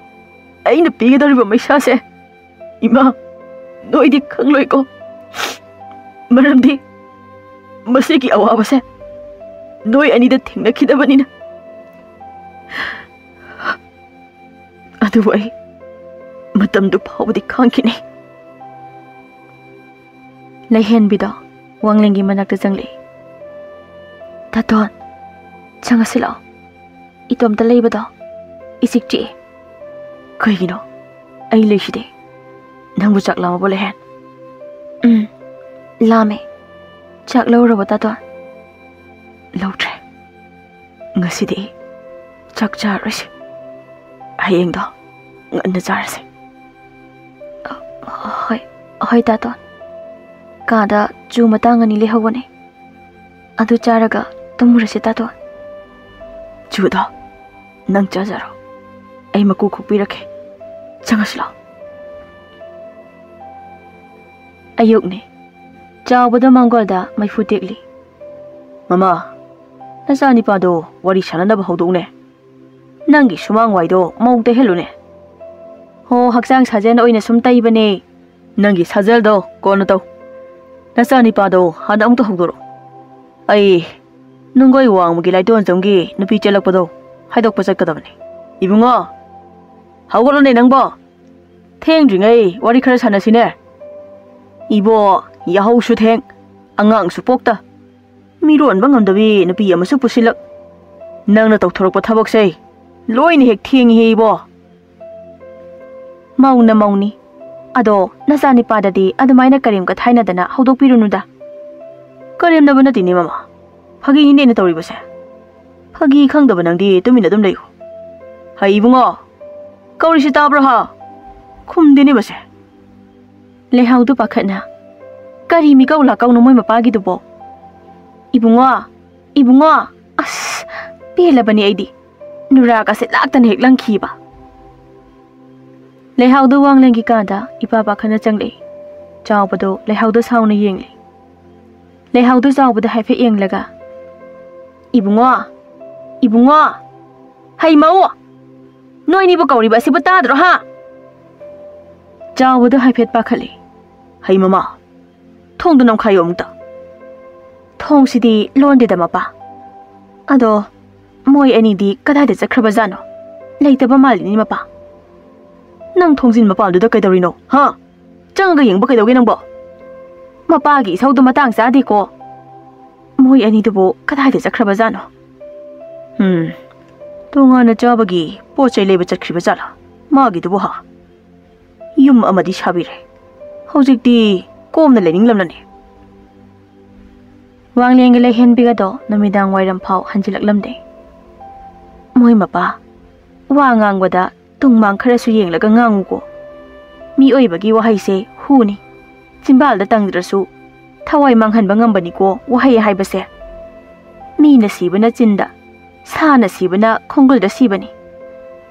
ꯑꯩꯅ ꯄꯤꯒꯗꯧꯔꯤꯕ ꯃꯩꯁꯥꯁꯦ, ꯏꯃꯥ, ꯅꯣꯏꯗꯤ ꯈꯪꯂꯣꯏꯀꯣ꯫ ꯃꯔꯝꯗꯤ ꯃꯁꯤꯒꯤ ꯑꯋꯥꯕꯁꯦ ꯅꯣꯏ ꯑꯅꯤꯗ ꯊꯦꯡꯅꯈꯤꯗꯕꯅꯤꯅ꯫ ꯑꯗꯨꯕꯨ ꯑꯩ ꯃꯇꯝꯗꯨ ꯐꯥꯎꯕꯗꯤ ꯈꯥꯡꯈꯤꯅꯤ꯫ ꯂꯩꯍꯦꯟꯕꯤꯗꯣ ꯋꯥꯡꯂꯦꯟꯒꯤ ꯃꯅꯥꯛꯇ ꯆꯪꯂꯛꯏ꯫ "ꯇꯥꯇꯣꯟ, ꯆꯪꯉꯁꯤ ꯂꯥꯛꯑꯣ꯫ ꯏꯇꯣꯝꯇ ꯂꯩꯕꯗꯣ ꯏꯆꯤꯛ ꯆꯤꯛꯑꯦ꯫" "ꯀꯩꯒꯤꯅꯣ? ꯑꯩ ꯂꯩꯁꯤꯗꯤ꯫ ꯅꯪꯕꯨ ꯆꯥꯛ ꯂꯥꯝꯃꯕꯣ, ꯂꯩꯍꯦꯟ?" "ꯎꯝ, ꯂꯥꯝꯃꯦ꯫ ꯆꯥꯛ ꯂꯧꯔꯕꯣ, ꯇꯥꯇꯣꯟ? ꯂꯧꯗ꯭ꯔꯦ꯫ ꯉꯁꯤꯗꯤ ꯑꯩ ꯆꯥꯛ ꯆꯥꯔꯔꯣꯏꯁꯦ꯫ ꯍꯌꯦꯡꯗꯣ ꯉꯟꯅ ꯆꯥꯔꯁꯦ꯫ ꯍꯣꯏ, ꯍꯣꯏ, ꯇꯥꯇꯣꯟ꯫ ꯀꯥꯗ ꯆꯨ ꯃꯇꯥꯡ ꯑꯅꯤ ꯂꯩꯍꯧꯕꯅꯦ꯫ ꯑꯗꯨ ꯆꯥꯔꯒ ꯇꯨꯝꯃꯨꯔꯁꯦ, ꯇꯥꯇꯣꯟ꯫ ꯆꯨꯗꯣ ꯅꯪ ꯆꯥꯖꯔꯣ꯫ ꯑꯩ ꯃꯀꯨ ꯈꯣꯛꯄꯤꯔꯛꯀꯦ꯫ ꯆꯪꯉꯁꯤ ꯂꯥꯎ꯫ ꯑꯌꯨꯛꯅꯦ꯫ ꯆꯥꯎꯕꯗ ꯃꯥꯡꯒꯣꯜꯗ ꯃꯩꯐꯨ ꯇꯦꯛꯂꯤ꯫ "ꯃꯃꯥ, ꯅꯆꯥꯅꯤꯄꯥꯗꯣ ꯋꯥꯔꯤ ꯁꯥꯟꯅꯅꯕ ꯍꯧꯗꯣꯛꯎꯅꯦ꯫ ꯅꯪꯒꯤ ꯁꯨꯃꯥꯡ ꯋꯥꯏꯗꯣ ꯃꯧ ꯇꯩꯍꯜꯂꯨꯅꯦ꯫ ꯍꯣ, ꯍꯛꯆꯥꯡ ꯁꯥꯖꯦꯜ ꯑꯣꯏꯅ ꯁꯨꯝ ꯇꯩꯕꯅꯦ꯫ ꯅꯪꯒꯤ ꯁꯥꯖꯦꯜꯗꯣ ꯀꯣꯟꯅ ꯇꯧ꯫ ꯅꯆꯥꯅꯤꯄꯥꯗꯣ ꯍꯥꯟꯅ ꯑꯃꯨꯛꯇ ꯍꯧꯗꯣꯔꯛꯑꯣ꯫ ꯑꯩ ꯅꯨꯡꯒꯣꯏ ꯋꯥꯡꯃꯒꯤ ꯂꯥꯏꯇꯣꯟꯖꯝꯒꯤ ꯅꯨꯄꯤ ꯆꯦꯜꯂꯛꯄꯗꯣ ꯍꯥꯏꯗꯣꯛꯄ ꯆꯠꯀꯗꯕꯅꯤ꯫ ꯏꯕꯨꯡꯉꯣ, ꯍꯧꯒꯠꯂꯣꯅꯦ ꯅꯪꯕꯣ꯫ ꯊꯦꯡꯗ꯭ꯔꯤꯉꯩ ꯋꯥꯔꯤ ꯈꯔ ꯁꯥꯟꯅꯁꯤꯅꯦ꯫ ꯏꯕꯣ, ꯌꯥꯍꯧꯁꯨ ꯊꯦꯡ, ꯑꯉꯥꯡꯁꯨ ꯄꯣꯛꯇ, ꯃꯤꯔꯣꯟꯕ ꯉꯝꯗꯕꯤ ꯅꯨꯄꯤ ꯑꯃꯁꯨ ꯄꯨꯁꯤꯜꯂꯛ꯫ ꯅꯪꯅ ꯇꯧꯊꯣꯔꯛꯄ ꯊꯕꯛꯁꯦ ꯂꯣꯏꯅ ꯍꯦꯛ ꯊꯦꯡꯉꯤꯍꯦ ꯏꯕꯣ꯫ ꯃꯧꯅ ꯃꯧꯅꯤ꯫ ꯑꯗꯣ ꯅꯆꯥꯅꯤꯄꯥꯗꯗꯤ ꯑꯗꯨꯃꯥꯏꯅ ꯀꯔꯦꯝ ꯀꯊꯥꯏꯅꯗꯅ ꯍꯧꯗꯣꯛꯄꯤꯔꯨꯅꯨꯗ꯫ ꯀꯔꯦꯝꯅꯕ ꯅꯠꯇꯦꯅꯦ ꯃꯃꯥ, ꯐꯥꯒꯤꯅꯤꯅꯦ ꯑꯩꯅ ꯇꯧꯔꯤꯕꯁꯦ꯫ ꯐꯥꯒꯤ ꯈꯪꯗꯕ ꯅꯪꯗꯤ ꯇꯨꯃꯤꯟꯅ ꯑꯗꯨꯝ ꯂꯩꯌꯨ꯫ ꯍꯩ ꯏꯕꯨꯡꯉꯣ, ꯀꯧꯔꯤꯁꯤ ꯇꯥꯕ꯭ꯔꯣ ꯍꯥ? ꯈꯨꯝꯗꯦꯅꯦ ꯃꯁꯦ꯫ ꯂꯩꯍꯥꯎꯗꯨ ꯄꯥꯈꯠꯅ, "ꯀꯔꯤ ꯃꯤꯀꯧ ꯂꯥꯀꯧꯅꯣ ꯃꯣꯏ ꯃꯄꯥꯒꯤꯗꯨꯕꯣ?" "ꯏꯕꯨꯡꯉꯣ, ꯏꯕꯨꯡꯉꯣ, ꯑꯁ, ꯄꯦꯜꯂꯕꯅꯤ ꯑꯩꯗꯤ꯫ ꯅꯨꯔꯥꯒꯁꯦ ꯂꯥꯛꯇꯅ ꯍꯦꯛ ꯂꯪꯈꯤꯕ꯫" ꯂꯩꯍꯥꯎꯗꯨ ꯋꯥꯡꯂꯦꯟꯒꯤ ꯀꯥꯗ ꯏꯄꯥ ꯄꯥꯈꯠꯅ ꯆꯪꯂꯛꯏ꯫ ꯆꯥꯎꯕꯗꯨ ꯂꯩꯍꯥꯎꯗ ꯁꯥꯎꯅ ꯌꯦꯡꯂꯤ꯫ ꯂꯩꯍꯥꯎꯗꯨ ꯆꯥꯎꯕꯗ ꯍꯥꯏꯐꯦꯠ ꯌꯦꯡꯂꯒ, "ꯏꯕꯨꯡꯉꯣ, ꯏꯕꯨꯡꯉꯣ, ꯍꯩ ꯃꯧ, ꯅꯣꯏꯅꯤꯕꯨ ꯀꯧꯔꯤꯕ ꯑꯁꯤꯕꯨ ꯇꯥꯗ꯭ꯔꯣ ꯍꯥ?" ꯆꯥꯎꯕꯗꯨ ꯍꯥꯏꯐꯦꯠ ꯄꯥꯈꯠꯂꯤ꯫ "ꯍꯩ ꯃꯃꯥ, ꯊꯣꯡꯗꯨ ꯅꯝꯈꯥꯏꯌꯣ ꯑꯃꯨꯛꯇ꯫" "ꯊꯣꯡꯁꯤꯗꯤ ꯂꯣꯟꯗꯦꯗ ꯃꯄꯥ꯫ ꯑꯗꯣ ꯃꯣꯏ ꯑꯅꯤꯗꯤ ꯀꯗꯥꯏꯗ ꯆꯠꯈ꯭ꯔꯕꯖꯥꯠꯅꯣ? ꯂꯩꯇꯕ ꯃꯥꯜꯂꯤꯅꯤ ꯃꯄꯥ꯫" "ꯅꯪ ꯊꯣꯡꯖꯤꯟ ꯃꯄꯥꯟꯗꯨꯗ ꯀꯩꯗꯧꯔꯤꯅꯣ ꯍꯥ? ꯆꯪꯉꯒ ꯌꯦꯡꯕ ꯀꯩꯗꯧꯒꯦ ꯅꯪꯕꯣ?" "ꯃꯄꯥꯒꯤ ꯏꯁꯧꯗꯣ ꯃꯇꯥꯡ ꯆꯥꯗꯦꯀꯣ꯫ ꯃꯣꯏ ꯑꯅꯤꯗꯨꯕꯨ ꯀꯗꯥꯏꯗ ꯆꯠꯈ꯭ꯔꯕꯖꯥꯠꯅꯣ?" "ꯎꯝ, ꯇꯣꯉꯥꯟꯅ ꯆꯥꯕꯒꯤ ꯄꯣꯠ ꯆꯩ ꯂꯩꯕ ꯆꯠꯈ꯭ꯔꯤꯕ ꯖꯥꯠꯂꯥ ꯃꯥꯒꯤꯗꯨꯕꯨ ꯍꯥ? ꯌꯨꯝ ꯑꯃꯗꯤ ꯁꯥꯕꯤꯔꯦ꯫ ꯍꯧꯖꯤꯛꯇꯤ ꯀꯣꯝꯅ ꯂꯩꯅꯤꯡꯂꯝꯂꯅꯤ꯫ ꯋꯥꯡꯂꯦꯟꯒ ꯂꯩꯍꯦꯟꯕꯤꯒꯗꯣ ꯅꯨꯃꯤꯗꯥꯡ ꯋꯥꯏꯔꯝ ꯐꯥꯎ ꯍꯟꯖꯤꯜꯂꯛꯂꯝꯗꯦ꯫ "ꯃꯣꯏ ꯃꯄꯥ, ꯋꯥ ꯉꯥꯡꯕꯗ ꯇꯨꯡ ꯃꯥꯡ ꯈꯔꯁꯨ ꯌꯦꯡꯂꯒ ꯉꯥꯡꯉꯨꯀꯣ꯫ ꯃꯤꯑꯣꯏꯕꯒꯤ ꯋꯥꯍꯩꯁꯦ ꯍꯨꯅꯤ꯫ ꯆꯤꯝꯕꯥꯜꯗ ꯇꯪꯗ꯭ꯔꯁꯨ ꯊꯋꯥꯏ ꯃꯥꯡꯍꯟꯕ ꯉꯝꯕꯅꯤꯀꯣ ꯋꯥꯍꯩ ꯍꯥꯏꯕꯁꯦ꯫ ꯃꯤꯅ ꯁꯤꯕꯅ ꯆꯤꯟꯗ, ꯁꯥꯅ ꯁꯤꯕꯅ ꯈꯣꯡꯒꯨꯜꯗ ꯁꯤꯕꯅꯤ꯫"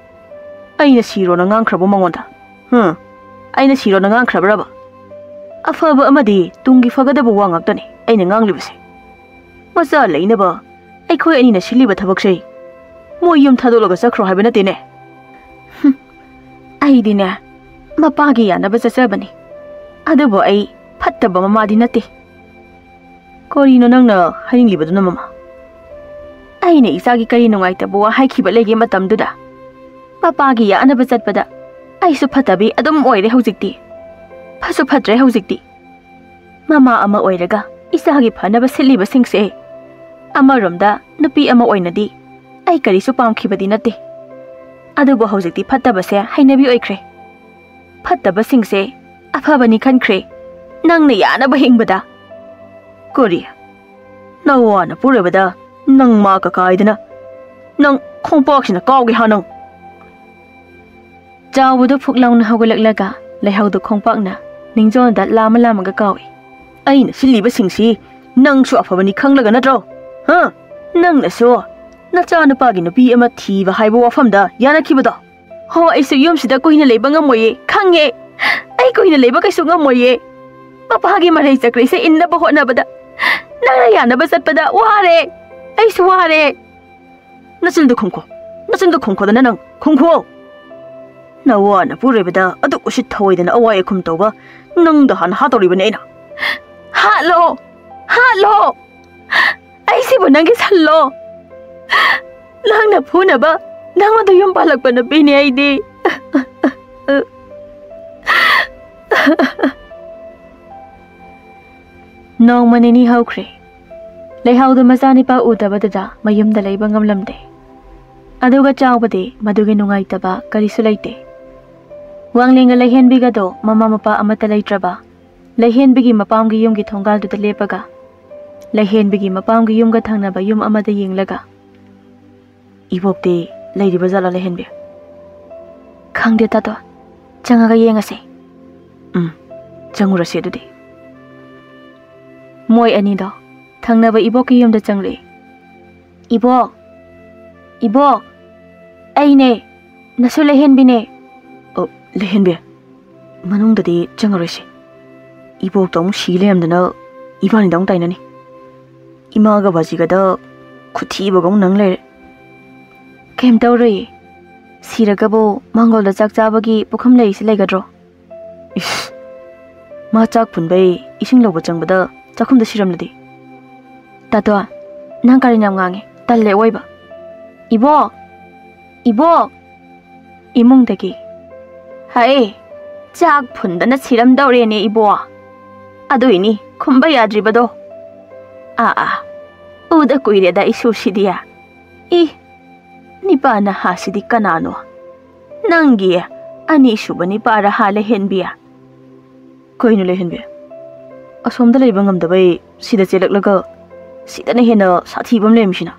"ꯑꯩꯅ ꯁꯤꯔꯣꯅ ꯉꯥꯡꯈ꯭ꯔꯕꯣ ꯃꯉꯣꯟꯗ? ꯍꯨꯝ? ꯑꯩꯅ ꯁꯤꯔꯣꯅ ꯉꯥꯡꯈ꯭ꯔꯕ꯭ꯔꯕ? ꯑꯐꯕ ꯑꯃꯗꯤ ꯇꯨꯡꯒꯤ ꯐꯒꯗꯕ ꯋꯥ ꯉꯥꯛꯇꯅꯤ ꯑꯩꯅ ꯉꯥꯡꯂꯤꯕꯁꯦ꯫ ꯃꯆꯥ ꯂꯩꯅꯕ ꯑꯩꯈꯣꯏ ꯑꯅꯤꯅ ꯁꯤꯜꯂꯤꯕ ꯊꯕꯛꯁꯦ ꯃꯣꯏ ꯌꯨꯝ ꯊꯥꯗꯣꯛꯂꯒ ꯆꯠꯈ꯭ꯔꯣ ꯍꯥꯏꯕ ꯅꯠꯇꯦꯅꯦ꯫" "ꯍꯨꯝ, ꯑꯩꯗꯤꯅꯦ, ꯃꯄꯥꯒꯤ ꯌꯥꯅꯕ ꯆꯠꯆꯕꯅꯤ꯫ ꯑꯗꯨꯕꯨ ꯑꯩ ꯐꯠꯇꯕ ꯃꯃꯥꯗꯤ ꯅꯠꯇꯦ꯫" "ꯀꯔꯤꯅꯣ ꯅꯪꯅ ꯍꯥꯏꯅꯤꯡꯂꯤꯕꯗꯨꯅ, ꯃꯃꯥ?" "ꯑꯩꯅ ꯏꯆꯥꯒꯤ ꯀꯔꯤ ꯅꯨꯡꯉꯥꯏꯇꯕ ꯋꯥ ꯍꯥꯏꯈꯤꯕ ꯂꯩꯒꯦ ꯃꯇꯝꯗꯨꯗ? ꯃꯄꯥꯒꯤ ꯌꯥꯅꯕ ꯆꯠꯄꯗ ꯑꯩꯁꯨ ꯐꯠꯇꯕꯤ ꯑꯗꯨꯝ ꯑꯣꯏꯔꯦ ꯍꯧꯖꯤꯛꯇꯤ꯫ ꯐꯁꯨ ꯐꯠꯇ꯭ꯔꯦ ꯍꯧꯖꯤꯛꯇꯤ꯫ ꯃꯃꯥ ꯑꯃ ꯑꯣꯏꯔꯒ ꯏꯆꯥꯒꯤ ꯐꯅꯕ ꯁꯤꯜꯂꯤꯕꯁꯤꯡꯁꯦ, ꯑꯃꯔꯣꯝꯗ ꯅꯨꯄꯤ ꯑꯃ ꯑꯣꯏꯅꯗꯤ ꯑꯩ ꯀꯔꯤꯁꯨ ꯄꯥꯝꯈꯤꯕꯗꯤ ꯅꯠꯇꯦ꯫ ꯑꯗꯨꯕꯨ ꯍꯧꯖꯤꯛꯇꯤ ꯐꯠꯇꯕꯁꯦ ꯍꯩꯅꯕꯤ ꯑꯣꯏꯈ꯭ꯔꯦ꯫ ꯐꯠꯇꯕꯁꯤꯡꯁꯦ ꯑꯐꯕꯅꯤ ꯈꯟꯈ꯭ꯔꯦ, ꯅꯪꯅ ꯌꯥꯅꯕ ꯍꯤꯡꯕꯗ꯫" "ꯀꯔꯤ? ꯅꯋꯥꯅ ꯄꯨꯔꯕꯗ ꯅꯪ ꯃꯥ ꯀꯀꯥꯏꯗꯅ ꯅꯪ ꯈꯣꯡꯄꯥꯛꯁꯤꯅ ꯀꯥꯎꯒꯦ ꯍꯥ ꯅꯪ?" ꯆꯥꯎꯕꯗꯨ ꯐꯨꯛ ꯂꯥꯎꯅ ꯍꯧꯒꯠꯂꯛꯂꯒ ꯂꯩꯍꯧꯗꯨ ꯈꯣꯡꯄꯥꯛꯅ ꯅꯤꯡꯖꯣꯜꯗ ꯂꯥꯝꯃ ꯂꯥꯝꯃꯒ ꯀꯥꯎꯏ꯫ "ꯑꯩꯅ ꯁꯤꯜꯂꯤꯕꯁꯤꯡꯁꯤ ꯅꯪꯁꯨ ꯑꯐꯕꯅꯤ ꯈꯪꯂꯒ ꯅꯠꯇ꯭ꯔꯣ? ꯍꯥ? ꯅꯪꯅꯁꯨ ꯅꯆꯥꯅꯨꯄꯥꯒꯤ ꯅꯨꯄꯤ ꯑꯃ ꯊꯤꯕ ꯍꯥꯏꯕ ꯋꯥꯐꯝꯗ ꯌꯥꯅꯈꯤꯕꯗꯣ?" "ꯍꯣ, ꯑꯩꯁꯨ ꯌꯨꯝꯁꯤꯗ ꯀꯨꯏꯅ ꯂꯩꯕ ꯉꯝꯃꯣꯏꯌꯦ, ꯈꯪꯉꯦ꯫ ꯑꯩ ꯀꯨꯏꯅ ꯂꯩꯕ ꯀꯩꯁꯨ ꯉꯝꯃꯣꯏꯌꯦ꯫ ꯃꯄꯥꯒꯤ ꯃꯔꯩ ꯆꯀ꯭ꯔꯤꯁꯦ ꯏꯟꯅꯕ ꯍꯣꯠꯅꯕꯗ ꯅꯪꯅ ꯌꯥꯅꯕ ꯆꯠꯄꯗ ꯋꯥꯔꯦ꯫ ꯑꯩꯁꯨ ꯋꯥꯔꯦ꯫" "ꯅꯆꯤꯟꯗꯨ ꯈꯨꯝꯈꯣ, ꯅꯆꯤꯟꯗꯨ ꯈꯨꯝꯈꯣꯗꯅ ꯅꯪ, ꯈꯨꯝꯈꯣ꯫ ꯅꯋꯥꯅ ꯄꯨꯔꯣꯏꯕꯗ ꯑꯗꯨꯛ ꯎꯁꯤꯠ ꯊꯑꯣꯏꯗꯅ ꯑꯋꯥꯏ ꯑꯈꯨꯝ ꯇꯧꯕ ꯅꯪꯗ ꯍꯥꯟꯅ ꯍꯥꯠꯇꯧꯔꯤꯕꯅꯤ ꯑꯩꯅ꯫" "ꯍꯥꯠꯂꯣ, ꯍꯥꯠꯂꯣ꯫ ꯑꯩꯁꯤꯕꯨ ꯅꯪꯒꯤ ꯁꯜꯂꯣ? ꯅꯪꯅ ꯐꯨꯅꯕ ꯅꯪꯉꯣꯟꯗ ꯌꯨꯝ ꯄꯥꯜꯂꯛꯄ ꯅꯨꯄꯤꯅꯦ ꯑꯩꯗꯤ꯫" ꯅꯣꯡꯃ ꯅꯤꯅꯤ ꯍꯧꯈ꯭ꯔꯦ꯫ ꯂꯩꯍꯥꯎꯗꯨ ꯃꯆꯥꯅꯤꯄꯥ ꯎꯗꯕꯗꯨꯗ ꯃꯌꯨꯝꯗ ꯂꯩꯕ ꯉꯝꯂꯝꯗꯦ꯫ ꯑꯗꯨꯒ ꯆꯥꯎꯕꯗꯤ ꯃꯗꯨꯒꯤ ꯅꯨꯡꯉꯥꯏꯇꯕ ꯀꯔꯤꯁꯨ ꯂꯩꯇꯦ꯫ ꯋꯥꯡꯂꯦꯟꯒ ꯂꯩꯍꯦꯟꯕꯤꯒꯗꯣ ꯃꯃꯥ ꯃꯄꯥ ꯑꯃꯠꯇ ꯂꯩꯇ꯭ꯔꯕ ꯂꯩꯍꯦꯟꯕꯤꯒꯤ ꯃꯄꯥꯝꯒꯤ ꯌꯨꯝꯒꯤ ꯊꯣꯡꯒꯥꯜꯗꯨꯗ ꯂꯦꯞꯄꯒ ꯂꯩꯍꯦꯟꯕꯤꯒꯤ ꯃꯄꯥꯝꯒꯤ ꯌꯨꯝꯒ ꯊꯪꯅꯕ ꯌꯨꯝ ꯑꯃꯗ ꯌꯦꯡꯂꯒ, "ꯏꯕꯣꯛꯇꯤ ꯂꯩꯔꯤꯕ ꯖꯥꯠꯂꯥ, ꯂꯩꯍꯦꯟꯕꯤ?" "ꯈꯪꯗꯦ ꯇꯥꯇꯣ, ꯆꯪꯉꯒ ꯌꯦꯡꯉꯁꯦ꯫" "ꯎꯝ, ꯆꯪꯉꯨꯔꯁꯦ ꯑꯗꯨꯗꯤ꯫" ꯃꯣꯏ ꯑꯅꯤꯗꯣ ꯊꯪꯅꯕ ꯏꯕꯣꯛꯀꯤ ꯌꯨꯝꯗ ꯆꯪꯂꯛꯏ꯫ "ꯏꯕꯣꯛ, ꯏꯕꯣꯛ, ꯑꯩꯅꯦ, ꯅꯁꯨ ꯂꯩꯍꯦꯟꯕꯤꯅꯦ꯫" "ꯑꯣ, ꯂꯩꯍꯦꯟꯕꯤ, ꯃꯅꯨꯡꯗꯗꯤ ꯆꯪꯉꯔꯣꯏꯁꯦ꯫ ꯏꯕꯣꯛꯇꯣ ꯑꯃꯨꯛ ꯁꯤ ꯂꯩꯔꯝꯗꯅ ꯏꯕꯥꯅꯤꯗ ꯑꯃꯨꯛ ꯇꯥꯏꯅꯅꯤ꯫ ꯏꯃꯥꯒ ꯕꯥꯖꯤꯒꯗ ꯈꯨꯠꯊꯤꯕꯒ ꯑꯃꯨꯛ ꯅꯪ ꯂꯩꯔꯦ꯫" "ꯀꯩꯝ ꯇꯧꯔꯣꯏꯌꯦ꯫ ꯁꯤꯔꯒꯕꯨ ꯃꯥꯡꯒꯣꯜꯗ ꯆꯥꯛ ꯆꯥꯕꯒꯤ ꯄꯨꯈꯝ ꯂꯩꯔꯤꯁꯤ ꯂꯩꯒꯗ꯭ꯔꯣ?" "ꯏꯁ, ꯃꯥ ꯆꯥꯛ ꯐꯨꯟꯕꯩ ꯏꯁꯤꯡ ꯂꯧꯕ ꯆꯪꯕꯗ ꯆꯥꯛꯈꯨꯝꯗ ꯁꯤꯔꯝꯂꯗꯤ?" "ꯇꯥꯇꯣ, ꯅꯪ ꯀꯔꯟ ꯌꯥꯝ ꯉꯥꯡꯉꯦ, ꯇꯜꯂꯦ ꯑꯑꯣꯏꯕ꯫" "ꯏꯕꯣꯛ! ꯏꯕꯣꯛ!" ꯏꯃꯨꯡꯗꯒꯤ, "ꯍꯥꯏ, ꯆꯥꯛ ꯐꯨꯟꯗꯅ ꯁꯤꯔꯝꯗꯧꯔꯦꯅꯦ ꯏꯕꯣꯛ꯫ ꯑꯗꯨꯏꯅꯤ ꯈꯨꯝꯕ ꯌꯥꯗ꯭ꯔꯤꯕꯗꯣ꯫ ꯑꯥ ꯑꯥ, ꯎꯗ ꯀꯨꯏꯔꯦꯗ ꯏꯁꯨꯁꯤꯗꯤ꯫ ꯏ, ꯅꯤꯄꯥ ꯅꯍꯥꯁꯤꯗꯤ ꯀꯅꯥꯅꯣ? ꯅꯪꯒꯤ ꯑꯅꯤꯁꯨꯕ ꯅꯤꯄꯥꯔ ꯍꯥ, ꯂꯩꯍꯦꯟꯕꯤ?" "ꯀꯩꯅꯣ ꯂꯩꯍꯦꯟꯕꯤ? ꯑꯁꯣꯝꯗ ꯂꯩꯕ ꯉꯝꯗꯕꯩ ꯁꯤꯗ ꯆꯦꯜꯂꯛꯂꯒ ꯁꯤꯗꯅ ꯍꯦꯟꯅ ꯁꯥꯊꯤꯕ ꯑꯃ ꯂꯩꯔꯝꯃꯤꯁꯤꯅ꯫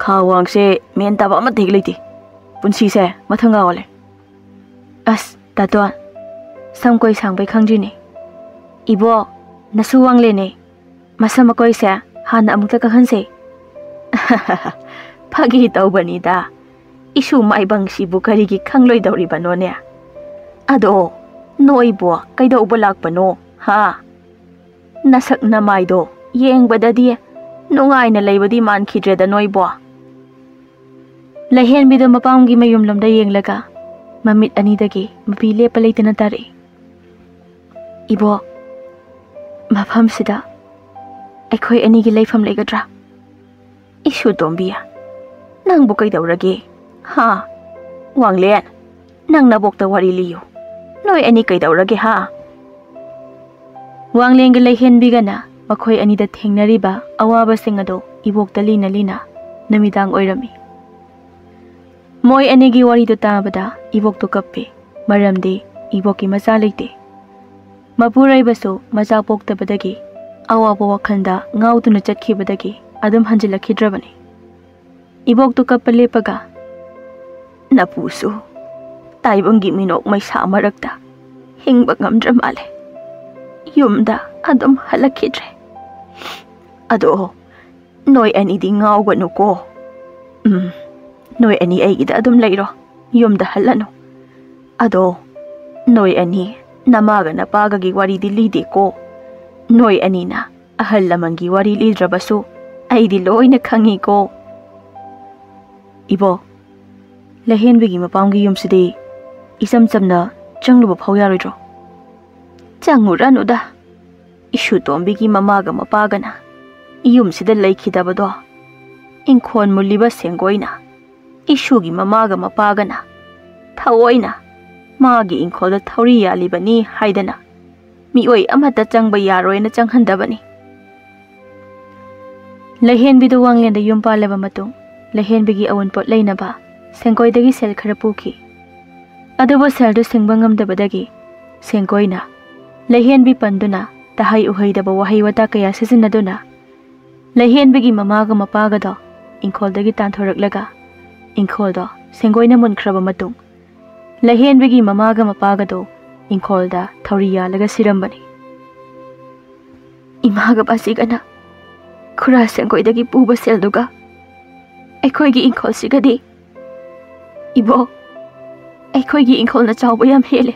ꯈꯥ ꯋꯥꯡꯁꯦ ꯃꯦꯟ ꯇꯥꯕ ꯑꯃꯠꯇ ꯍꯦꯛ ꯂꯩꯇꯦ꯫ ꯄꯨꯟꯁꯤꯁꯦ ꯃꯊꯪ ꯉꯥꯎꯍꯜꯂꯦ꯫" "ꯑꯁ, ꯇꯥꯇꯣꯟ, ꯁꯝ ꯀꯣꯏ ꯁꯥꯡꯕꯩ ꯈꯪꯗ꯭ꯔꯤꯅꯦ꯫ ꯏꯕꯣꯛ, ꯅꯁꯨ ꯋꯥꯡꯂꯦꯟꯅꯦ꯫ ꯃꯁꯝ ꯃꯀꯣꯏꯁꯦ ꯍꯥꯟꯅ ꯑꯃꯨꯛꯇ ꯀꯛꯍꯟꯁꯦ꯫" "ꯐꯥꯒꯤ ꯇꯧꯕꯅꯤꯗ꯫ ꯏꯁꯨ ꯃꯥꯏꯕꯪꯁꯤꯕꯨ ꯀꯔꯤꯒꯤ ꯈꯪꯂꯣꯏꯗꯧꯔꯤꯕꯅꯣꯅꯦ? ꯑꯗꯣ ꯅꯣꯏꯕꯨ ꯀꯩꯗꯧꯕ ꯂꯥꯛꯄꯅꯣ, ꯍꯥ? ꯅꯁꯛ ꯅꯃꯥꯏꯗꯣ ꯌꯦꯡꯕꯗꯗꯤ ꯅꯨꯡꯉꯥꯏꯅ ꯂꯩꯕꯗꯤ ꯃꯥꯟꯈꯤꯗ꯭ꯔꯦꯗ ꯅꯣꯏꯕꯣ꯫" ꯂꯩꯍꯦꯟꯕꯤꯗꯣ ꯃꯄꯥꯝꯒꯤ ꯃꯌꯨꯝꯂꯣꯝꯗ ꯌꯦꯡꯂꯒ ꯃꯃꯤꯠ ꯑꯅꯤꯗꯒꯤ ꯃꯄꯤ ꯂꯦꯞꯄ ꯂꯩꯇꯅ ꯇꯥꯔꯛꯏ꯫ "ꯏꯕꯣꯛ, ꯃꯐꯝꯁꯤꯗ ꯑꯩꯈꯣꯏ ꯑꯅꯤꯒꯤ ꯂꯩꯐꯝ ꯂꯩꯒꯗ꯭ꯔꯥ?" "ꯏꯁꯨ ꯇꯣꯝꯕꯤ, ꯅꯪꯕꯨ ꯀꯩꯗꯧꯔꯒꯦ? ꯍꯥ? ꯋꯥꯡꯂꯦꯟ, ꯅꯪ ꯅꯕꯣꯛꯇ ꯋꯥꯔꯤ ꯂꯤꯌꯨ꯫ ꯅꯣꯏ ꯑꯅꯤ ꯀꯩꯗꯧꯔꯒꯦ, ꯍꯥ?" ꯋꯥꯡꯂꯦꯟꯒ ꯂꯩꯍꯦꯟꯕꯤꯒꯅ ꯃꯈꯣꯏ ꯑꯅꯤꯗ ꯊꯦꯡꯅꯔꯤꯕ ꯑꯋꯥꯕꯁꯤꯡ ꯑꯗꯨ ꯏꯕꯣꯛꯇ ꯂꯤꯅ ꯂꯤꯅ ꯅꯨꯃꯤꯗꯥꯡ ꯑꯣꯏꯔꯝꯃꯤ꯫ ꯃꯣꯏ ꯑꯅꯤꯒꯤ ꯋꯥꯔꯤꯗꯨ ꯇꯥꯕꯗ ꯏꯕꯣꯛꯇꯨ ꯀꯞꯄꯤ, ꯃꯔꯝꯗꯤ ꯏꯕꯣꯛꯀꯤ ꯃꯆꯥ ꯂꯩꯇꯦ꯫ ꯃꯄꯨꯔꯣꯏꯕꯁꯨ ꯃꯆꯥ ꯄꯣꯛꯇꯕꯗꯒꯤ ꯑꯋꯥꯕ ꯋꯥꯈꯜꯗ ꯉꯥꯎꯗꯨꯅ ꯆꯠꯈꯤꯕꯗꯒꯤ ꯑꯗꯨꯝ ꯍꯟꯖꯤꯜꯂꯛꯈꯤꯗ꯭ꯔꯕꯅꯤ꯫ ꯏꯕꯣꯛꯇꯨ ꯀꯞꯄ ꯂꯦꯞꯄꯒ, "ꯅꯄꯨꯁꯨ ꯇꯥꯏꯕꯪꯒꯤ ꯃꯤꯅꯣꯛ ꯃꯩꯁꯥ ꯃꯔꯛꯇ ꯍꯤꯡꯕ ꯉꯝꯗ꯭ꯔ ꯃꯥꯜꯂꯦ꯫ ꯌꯨꯝꯗ ꯑꯗꯨꯝ ꯍꯜꯂꯛꯈꯤꯗ꯭ꯔꯦ꯫ ꯑꯗꯣ ꯅꯣꯏ ꯑꯅꯤꯗꯤ ꯉꯥꯎꯒꯅꯨꯀꯣ꯫ ꯎꯝ, ꯅꯣꯏ ꯑꯅꯤ ꯑꯩꯒꯤꯗ ꯑꯗꯨꯝ ꯂꯩꯔꯣ, ꯌꯨꯝꯗ ꯍꯜꯂꯅꯨ꯫ ꯑꯗꯣ ꯅꯣꯏ ꯑꯅꯤ ꯅꯃꯥꯒ ꯅꯄꯥꯒꯒꯤ ꯋꯥꯔꯤꯗꯤ ꯂꯤꯗꯦꯀꯣ꯫ ꯅꯣꯏ ꯑꯅꯤꯅ ꯑꯍꯜ ꯂꯃꯟꯒꯤ ꯋꯥꯔꯤ ꯂꯤꯗ꯭ꯔꯕꯁꯨ ꯑꯩꯗꯤ ꯂꯣꯏꯅ ꯈꯪꯉꯤꯀꯣ꯫" "ꯏꯕꯣ, ꯂꯩꯍꯦꯟꯕꯤꯒꯤ ꯃꯄꯥꯝꯒꯤ ꯌꯨꯝꯁꯤꯗꯤ ꯏꯆꯝ ꯆꯝꯅ ꯆꯪꯂꯨꯕ ꯐꯥꯎ ꯌꯥꯔꯣꯏꯗ꯭ꯔꯣ?" "ꯆꯪꯉꯨꯔꯅꯨꯗ꯫ ꯏꯁꯨ ꯇꯣꯝꯕꯤꯒꯤ ꯃꯃꯥꯒ ꯃꯄꯥꯒꯅ ꯌꯨꯝꯁꯤꯗ ꯂꯩꯈꯤꯗꯕꯗꯣ ꯏꯪꯈꯣꯜ ꯃꯨꯜꯂꯤꯕ ꯁꯦꯡꯒꯣꯏꯅ ꯏꯁꯨꯒꯤ ꯃꯃꯥꯒ ꯃꯄꯥꯒꯅ ꯊꯑꯣꯏꯅ ꯃꯥꯒꯤ ꯏꯪꯈꯣꯜꯗ ꯊꯧꯔꯤ ꯌꯥꯜꯂꯤꯕꯅꯤ ꯍꯥꯏꯗꯅ ꯃꯤꯑꯣꯏ ꯑꯃꯠꯇ ꯆꯪꯕ ꯌꯥꯔꯣꯏꯅ ꯆꯪꯍꯟꯗꯕꯅꯤ꯫" ꯂꯩꯍꯦꯟꯕꯤꯗꯨ ꯋꯥꯡꯂꯦꯟꯗ ꯌꯨꯝ ꯄꯥꯜꯂꯕ ꯃꯇꯨꯡ, ꯂꯩꯍꯦꯟꯕꯤꯒꯤ ꯑꯎꯟꯄꯣꯠ ꯂꯩꯅꯕ ꯁꯦꯡꯒꯣꯏꯗꯒꯤ ꯁꯦꯜ ꯈꯔ ꯄꯨꯈꯤ꯫ ꯑꯗꯨꯕꯨ ꯁꯦꯜꯗꯨ ꯁꯤꯡꯕ ꯉꯝꯗꯕꯗꯒꯤ ꯁꯦꯡꯒꯣꯏꯅ ꯂꯩꯍꯦꯟꯕꯤ ꯄꯟꯗꯨꯅ ꯇꯍꯩ ꯎꯍꯩꯗꯕ ꯋꯥꯍꯩ ꯋꯥꯇꯥ ꯀꯌꯥ ꯁꯤꯖꯤꯟꯅꯗꯨꯅ ꯂꯩꯍꯦꯟꯕꯤꯒꯤ ꯃꯃꯥꯒ ꯃꯄꯥꯒꯗꯣ ꯏꯪꯈꯣꯜꯗꯒꯤ ꯇꯥꯟꯊꯣꯔꯛꯂꯒ ꯏꯪꯈꯣꯜꯗꯣ ꯁꯦꯡꯒꯣꯏꯅ ꯃꯨꯟꯈ꯭ꯔꯕ ꯃꯇꯨꯡ ꯂꯩꯍꯦꯟꯕꯤꯒꯤ ꯃꯃꯥꯒ ꯃꯄꯥꯒꯗꯣ ꯏꯪꯈꯣꯜꯗ ꯊꯧꯔꯤ ꯌꯥꯜꯂꯒ ꯁꯤꯔꯝꯕꯅꯤ꯫ "ꯏꯃꯥꯒ ꯕꯥꯖꯤꯒꯅ ꯈꯨꯔꯥ ꯁꯦꯡꯒꯣꯏꯗꯒꯤ ꯄꯨꯕ ꯁꯦꯜꯗꯨꯒ ꯑꯩꯈꯣꯏꯒꯤ ꯏꯪꯈꯣꯜꯁꯤꯒꯗꯤ, ꯏꯕꯣ, ꯑꯩꯈꯣꯏꯒꯤ ꯏꯪꯈꯣꯜꯅ ꯆꯥꯎꯕ ꯌꯥꯝ ꯍꯦꯜꯂꯦ꯫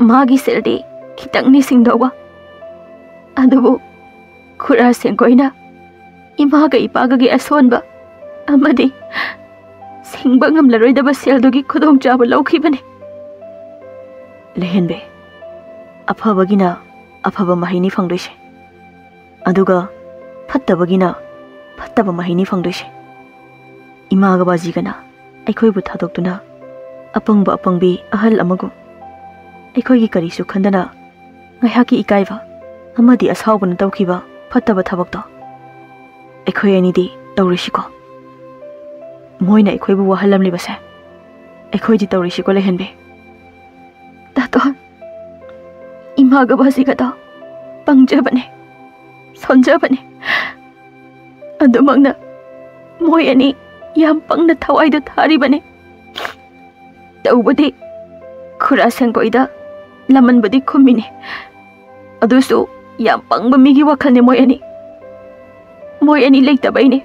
ꯃꯥꯒꯤ ꯁꯦꯜꯗꯤ ꯈꯤꯇꯪꯅꯤ ꯁꯤꯡꯗꯧꯕ꯫ ꯑꯗꯨꯕꯨ ꯈꯨꯔꯥ ꯁꯦꯡꯒꯣꯏꯅ ꯏꯃꯥꯒ ꯏꯄꯥꯒꯒꯤ ꯑꯁꯣꯟꯕ ꯑꯃꯗꯤ ꯁꯤꯡꯕ ꯉꯝꯂꯔꯣꯏꯗꯕ ꯁꯦꯜꯗꯨꯒꯤ ꯈꯨꯗꯣꯡꯆꯥꯕ ꯂꯧꯈꯤꯕꯅꯤ꯫" "ꯂꯩꯍꯦꯟꯕꯤ, ꯑꯐꯕꯒꯤꯅ ꯑꯐꯕ ꯃꯍꯩꯅꯤ ꯐꯪꯗꯣꯏꯁꯦ, ꯑꯗꯨꯒ ꯐꯠꯇꯕꯒꯤꯅ ꯐꯠꯇꯕ ꯃꯍꯩꯅꯤ ꯐꯪꯗꯣꯏꯁꯦ꯫ ꯏꯃꯥꯒ ꯕꯥꯖꯤꯒꯅ ꯑꯩꯈꯣꯏꯕꯨ ꯊꯥꯗꯣꯛꯇꯨꯅ ꯑꯄꯪꯕ ꯑꯄꯪꯕꯤ ꯑꯍꯜ ꯑꯃꯒꯨꯝ ꯑꯩꯈꯣꯏꯒꯤ ꯀꯔꯤꯁꯨ ꯈꯟꯗꯅ ꯉꯥꯏꯍꯥꯛꯀꯤ ꯏꯀꯥꯏꯕ ꯑꯃꯗꯤ ꯑꯁꯥꯎꯕꯅ ꯇꯧꯈꯤꯕ ꯐꯠꯇꯕ ꯊꯕꯛꯇꯣ ꯑꯩꯈꯣꯏ ꯑꯅꯤꯗꯤ ꯇꯧꯔꯣꯏꯁꯤꯀꯣ꯫ ꯃꯣꯏꯅ ꯑꯩꯈꯣꯏꯕꯨ ꯋꯥꯍꯜꯂꯝꯂꯤꯕꯁꯦ ꯑꯩꯈꯣꯏꯗꯤ ꯇꯧꯔꯣꯏꯁꯤꯀꯣ, ꯂꯩꯍꯦꯟꯕꯤ꯫" "ꯇꯥꯇꯣꯟ, ꯏꯃꯥꯒ ꯕꯥꯖꯤꯒꯗꯣ ꯄꯪꯖꯕꯅꯦ, ꯁꯣꯟꯖꯕꯅꯦ꯫ ꯑꯗꯨꯃꯛꯅ ꯃꯣꯏ ꯑꯅꯤ ꯌꯥꯝ ꯄꯪꯅ ꯊꯋꯥꯏꯗꯣ ꯊꯥꯔꯤꯕꯅꯦ꯫ ꯇꯧꯕꯗꯤ ꯈꯨꯔꯥ ꯁꯦꯡꯀꯣꯏꯗ ꯂꯃꯟꯕꯨꯗꯤ ꯈꯨꯝꯃꯤꯅꯦ, ꯑꯗꯨꯁꯨ ꯌꯥꯝ ꯄꯪꯕ ꯃꯤꯒꯤ ꯋꯥꯈꯜꯅꯦ ꯃꯣꯏ ꯑꯅꯤ꯫ ꯃꯣꯏ ꯑꯅꯤ ꯂꯩꯇꯕꯩꯅꯦ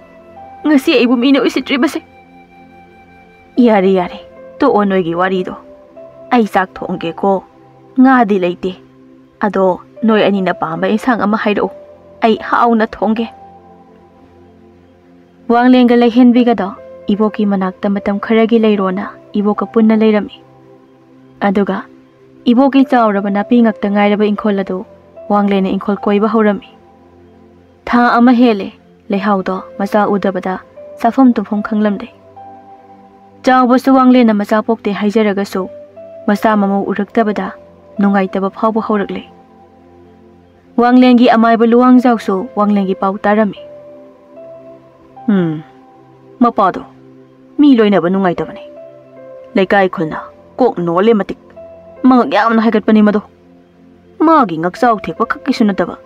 ꯉꯁꯤ ꯑꯩꯕꯨ ꯃꯤꯅ ꯎꯁꯤꯠꯇ꯭ꯔꯤꯕꯁꯦ꯫ ꯌꯥꯔꯦ, ꯌꯥꯔꯦ, ꯇꯣꯛꯑꯣ ꯅꯣꯏꯒꯤ ꯋꯥꯔꯤꯗꯣ꯫ ꯑꯩ ꯆꯥꯛ ꯊꯣꯡꯒꯦꯀꯣ꯫ ꯉꯥꯗꯤ ꯂꯩꯇꯦ, ꯑꯗꯣ ꯅꯣꯏ ꯑꯅꯤꯅ ꯄꯥꯝꯕ ꯏꯟꯁꯥꯡ ꯑꯃ ꯍꯥꯏꯔꯛꯎ, ꯑꯩ ꯍꯥꯎꯅ ꯊꯣꯡꯒꯦ꯫ ꯋꯥꯡꯂꯦꯟꯒ ꯂꯩꯍꯦꯟꯕꯤꯒꯗꯣ ꯏꯕꯣꯛꯀꯤ ꯃꯅꯥꯛꯇ ꯃꯇꯝ ꯈꯔꯒꯤ ꯂꯩꯔꯣꯅ ꯏꯕꯣꯛꯀ ꯄꯨꯟꯅ ꯂꯩꯔꯝꯃꯤ꯫ ꯑꯗꯨꯒ ꯏꯕꯣꯛꯀꯤ ꯆꯥꯎꯔꯕ ꯅꯥꯄꯤ ꯉꯥꯛꯇ ꯉꯥꯏꯔꯕ ꯏꯪꯈꯣꯜ ꯑꯗꯨ ꯋꯥꯡꯂꯦꯟꯅ ꯏꯪꯈꯣꯜ ꯀꯣꯏꯕ ꯍꯧꯔꯝꯃꯤ꯫ ꯊꯥ ꯑꯃ ꯍꯦꯜꯂꯦ ꯂꯩꯍꯥꯎꯗꯣ ꯃꯆꯥ ꯎꯗꯕꯗ ꯆꯥꯐꯝ ꯇꯨꯝꯐꯝ ꯈꯪꯂꯝꯗꯦ꯫ ꯆꯥꯎꯕꯁꯨ ꯋꯥꯡꯂꯦꯟꯅ ꯃꯆꯥ ꯄꯣꯛꯇꯦ ꯍꯥꯏꯖꯔꯒꯁꯨ ꯃꯆꯥ ꯃꯃꯧ ꯎꯔꯛꯇꯕꯗ ꯅꯨꯡꯉꯥꯏꯇꯕ ꯐꯥꯎꯕ ꯍꯧꯔꯛꯂꯦ꯫ ꯋꯥꯡꯂꯦꯟꯒꯤ ꯑꯃꯥꯏꯕ ꯂꯨꯋꯥꯡꯖꯥꯎꯁꯨ ꯋꯥꯡꯂꯦꯟꯒꯤ ꯄꯥꯎ ꯇꯥꯔꯝꯃꯤ꯫ ꯎꯝ, ꯃꯄꯥꯗꯣ ꯃꯤ ꯂꯣꯏꯅꯕ ꯅꯨꯡꯉꯥꯏꯇꯕꯅꯤ꯫ ꯂꯩꯀꯥꯏ ꯈꯨꯜꯅ ꯀꯣꯛ ꯅꯣꯜꯂꯦ ꯃꯇꯤꯛ꯫ ꯃꯉꯛ ꯌꯥꯝꯅ ꯍꯥꯏꯒꯠꯄꯅꯤ ꯃꯗꯣ꯫ ꯃꯥꯒꯤ ꯉꯛꯆꯥꯎ ꯊꯦꯛꯄ ꯈꯛꯀꯤꯁꯨ ꯅꯠꯇꯕ,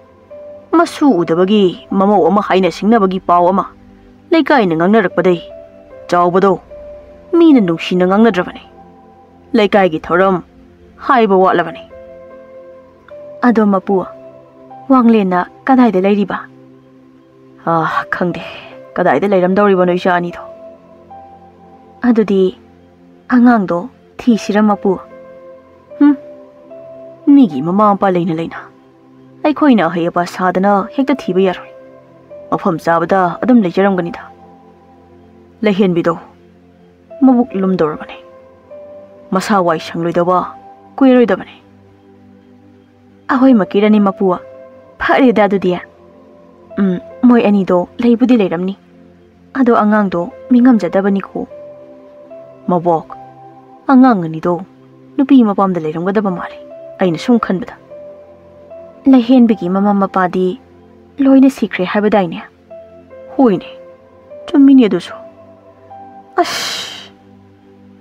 ꯃꯁꯨ ꯎꯗꯕꯒꯤ ꯃꯃꯧ ꯑꯃ ꯍꯥꯏꯅ ꯁꯤꯡꯅꯕꯒꯤ ꯄꯥꯎ ꯑꯃ ꯂꯩꯀꯥꯏꯅ ꯉꯥꯡꯅꯔꯛꯄꯗꯩ ꯆꯥꯎꯕꯗꯣ ꯃꯤꯅ ꯅꯨꯡꯁꯤꯅ ꯉꯥꯡꯅꯗ꯭ꯔꯕꯅꯤ꯫ ꯂꯩꯀꯥꯏꯒꯤ ꯊꯧꯔꯝ ꯍꯥꯏꯕ ꯋꯥꯠꯂꯕꯅꯤ꯫ ꯑꯗꯣ ꯃꯄꯨ, ꯋꯥꯡꯂꯦꯟꯅ ꯀꯗꯥꯏꯗ ꯂꯩꯔꯤꯕ? ꯑꯥ, ꯈꯪꯗꯦ꯫ ꯀꯗꯥꯏꯗ ꯂꯩꯔꯝꯗꯧꯔꯤꯕꯅꯣ ꯏꯆꯥ ꯑꯅꯤꯗꯣ? ꯑꯗꯨꯗꯤ ꯑꯉꯥꯡꯗꯣ ꯊꯤꯁꯤꯔ ꯃꯄꯨ? ꯍꯨꯝ, ꯃꯤꯒꯤ ꯃꯃꯥ ꯃꯄꯥ ꯂꯩꯅ ꯂꯩꯅ ꯑꯩꯈꯣꯏꯅ ꯑꯍꯩ ꯑꯄꯥ ꯁꯥꯗꯅ ꯍꯦꯛꯇ ꯊꯤꯕ ꯌꯥꯔꯣꯏ꯫ ꯃꯐꯝ ꯆꯥꯕꯗ ꯑꯗꯨꯝ ꯂꯩꯖꯔꯝꯒꯅꯤꯗ꯫ ꯂꯩꯍꯦꯟꯕꯤꯗꯣ ꯃꯕꯨꯛ ꯂꯨꯝꯗꯧꯔꯕꯅꯤ꯫ ꯃꯁꯥ ꯋꯥꯏ ꯁꯪꯂꯣꯏꯗꯧꯕ ꯀꯨꯏꯔꯣꯏꯗꯕꯅꯤ꯫ ꯑꯍꯣꯏ ꯃꯀꯤꯔꯅꯤ ꯃꯄꯨ꯫ ꯐꯔꯦꯗ ꯑꯗꯨꯗꯤ꯫ ꯎꯝ, ꯃꯣꯏ ꯑꯅꯤꯗꯣ ꯂꯩꯕꯨꯗꯤ ꯂꯩꯔꯝꯅꯤ꯫ ꯑꯗꯣ ꯑꯉꯥꯡꯗꯣ ꯃꯤ ꯉꯝꯖꯗꯕꯅꯤꯀꯣ꯫ ꯃꯕꯣꯛ, ꯑꯉꯥꯡ ꯑꯅꯤꯗꯣ ꯅꯨꯄꯤ ꯃꯄꯥꯝꯗ ꯂꯩꯔꯝꯒꯗꯕ ꯃꯥꯜꯂꯤ, ꯑꯩꯅ ꯁꯨꯝ ꯈꯟꯕꯗ꯫ ꯂꯩꯍꯦꯟꯕꯤꯒꯤ ꯃꯃꯥ ꯃꯄꯥꯗꯤ ꯂꯣꯏꯅ ꯁꯤꯈ꯭ꯔꯦ ꯍꯥꯏꯕꯗꯥꯏꯅꯦ? ꯍꯣꯏꯅꯦ, ꯆꯨꯝꯃꯤꯅꯦ ꯑꯗꯨꯁꯨ꯫ ꯑꯁ,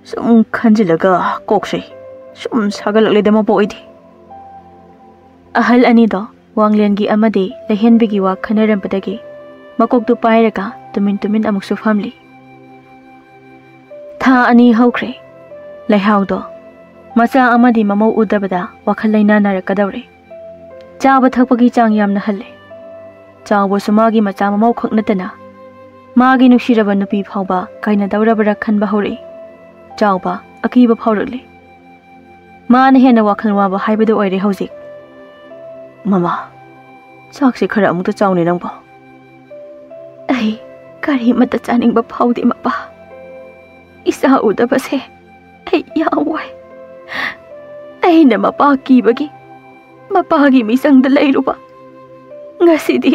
ꯁꯨꯝ ꯈꯟꯖꯤꯜꯂꯒ ꯀꯣꯛꯁꯦ ꯁꯨꯝ ꯁꯥꯒꯠꯂꯛꯂꯦꯗ ꯃꯕꯣꯛ ꯑꯩꯗꯤ꯫ ꯑꯍꯜ ꯑꯅꯤꯗꯣ ꯋꯥꯡꯂꯦꯟꯒꯤ ꯑꯃꯗꯤ ꯂꯩꯍꯦꯟꯕꯤꯒꯤ ꯋꯥ ꯈꯟꯅꯔꯝꯕꯗꯒꯤ ꯃꯀꯣꯛꯇꯨ ꯄꯥꯏꯔꯒ ꯇꯨꯃꯤꯟ ꯇꯨꯃꯤꯟ ꯑꯃꯨꯛꯁꯨ ꯐꯝꯂꯤ꯫ ꯊꯥ ꯑꯅꯤ ꯍꯧꯈ꯭ꯔꯦ꯫ ꯂꯩꯍꯥꯎꯗꯣ ꯃꯆꯥ ꯑꯃꯗꯤ ꯃꯃꯧ ꯎꯗꯕꯗ ꯋꯥꯈꯜ ꯂꯩꯅꯥ ꯅꯥꯔꯛꯀꯗꯧꯔꯦ꯫ ꯆꯥꯕ ꯊꯛꯄꯒꯤ ꯆꯥꯡ ꯌꯥꯝꯅ ꯍꯜꯂꯦ꯫ ꯆꯥꯎꯕꯁꯨ ꯃꯥꯒꯤ ꯃꯆꯥ ꯃꯃꯧ ꯈꯛ ꯅꯠꯇꯅ ꯃꯥꯒꯤ ꯅꯨꯡꯁꯤꯔꯕ ꯅꯨꯄꯤ ꯐꯥꯎꯕ ꯀꯥꯏꯅꯗꯧꯔꯕ꯭ꯔꯥ ꯈꯟꯕ ꯍꯧꯔꯛꯏ꯫ ꯆꯥꯎꯕ ꯑꯀꯤꯕ ꯐꯥꯎꯔꯛꯂꯦ꯫ ꯃꯥꯅ ꯍꯦꯟꯅ ꯋꯥꯈꯜ ꯋꯥꯕ ꯍꯥꯏꯕꯗꯨ ꯑꯣꯏꯔꯦ ꯍꯧꯖꯤꯛ꯫ "ꯃꯃꯥ, ꯆꯥꯛꯁꯦ ꯈꯔ ꯑꯃꯨꯛꯇ ꯆꯥꯎꯅꯦ ꯅꯪꯕꯣ꯫" "ꯑꯩ ꯀꯔꯤꯃꯠꯇ ꯆꯥꯅꯤꯡꯕ ꯐꯥꯎꯗꯦ ꯃꯄꯥ꯫ ꯏꯆꯥ ꯎꯗꯕꯁꯦ ꯑꯩ ꯌꯥꯝ ꯋꯥꯏ꯫ ꯑꯩꯅ ꯃꯄꯥ ꯀꯤꯕꯒꯤ ꯃꯄꯥꯒꯤ ꯃꯤꯆꯪꯗ ꯂꯩꯔꯨꯕ, ꯉꯁꯤꯗꯤ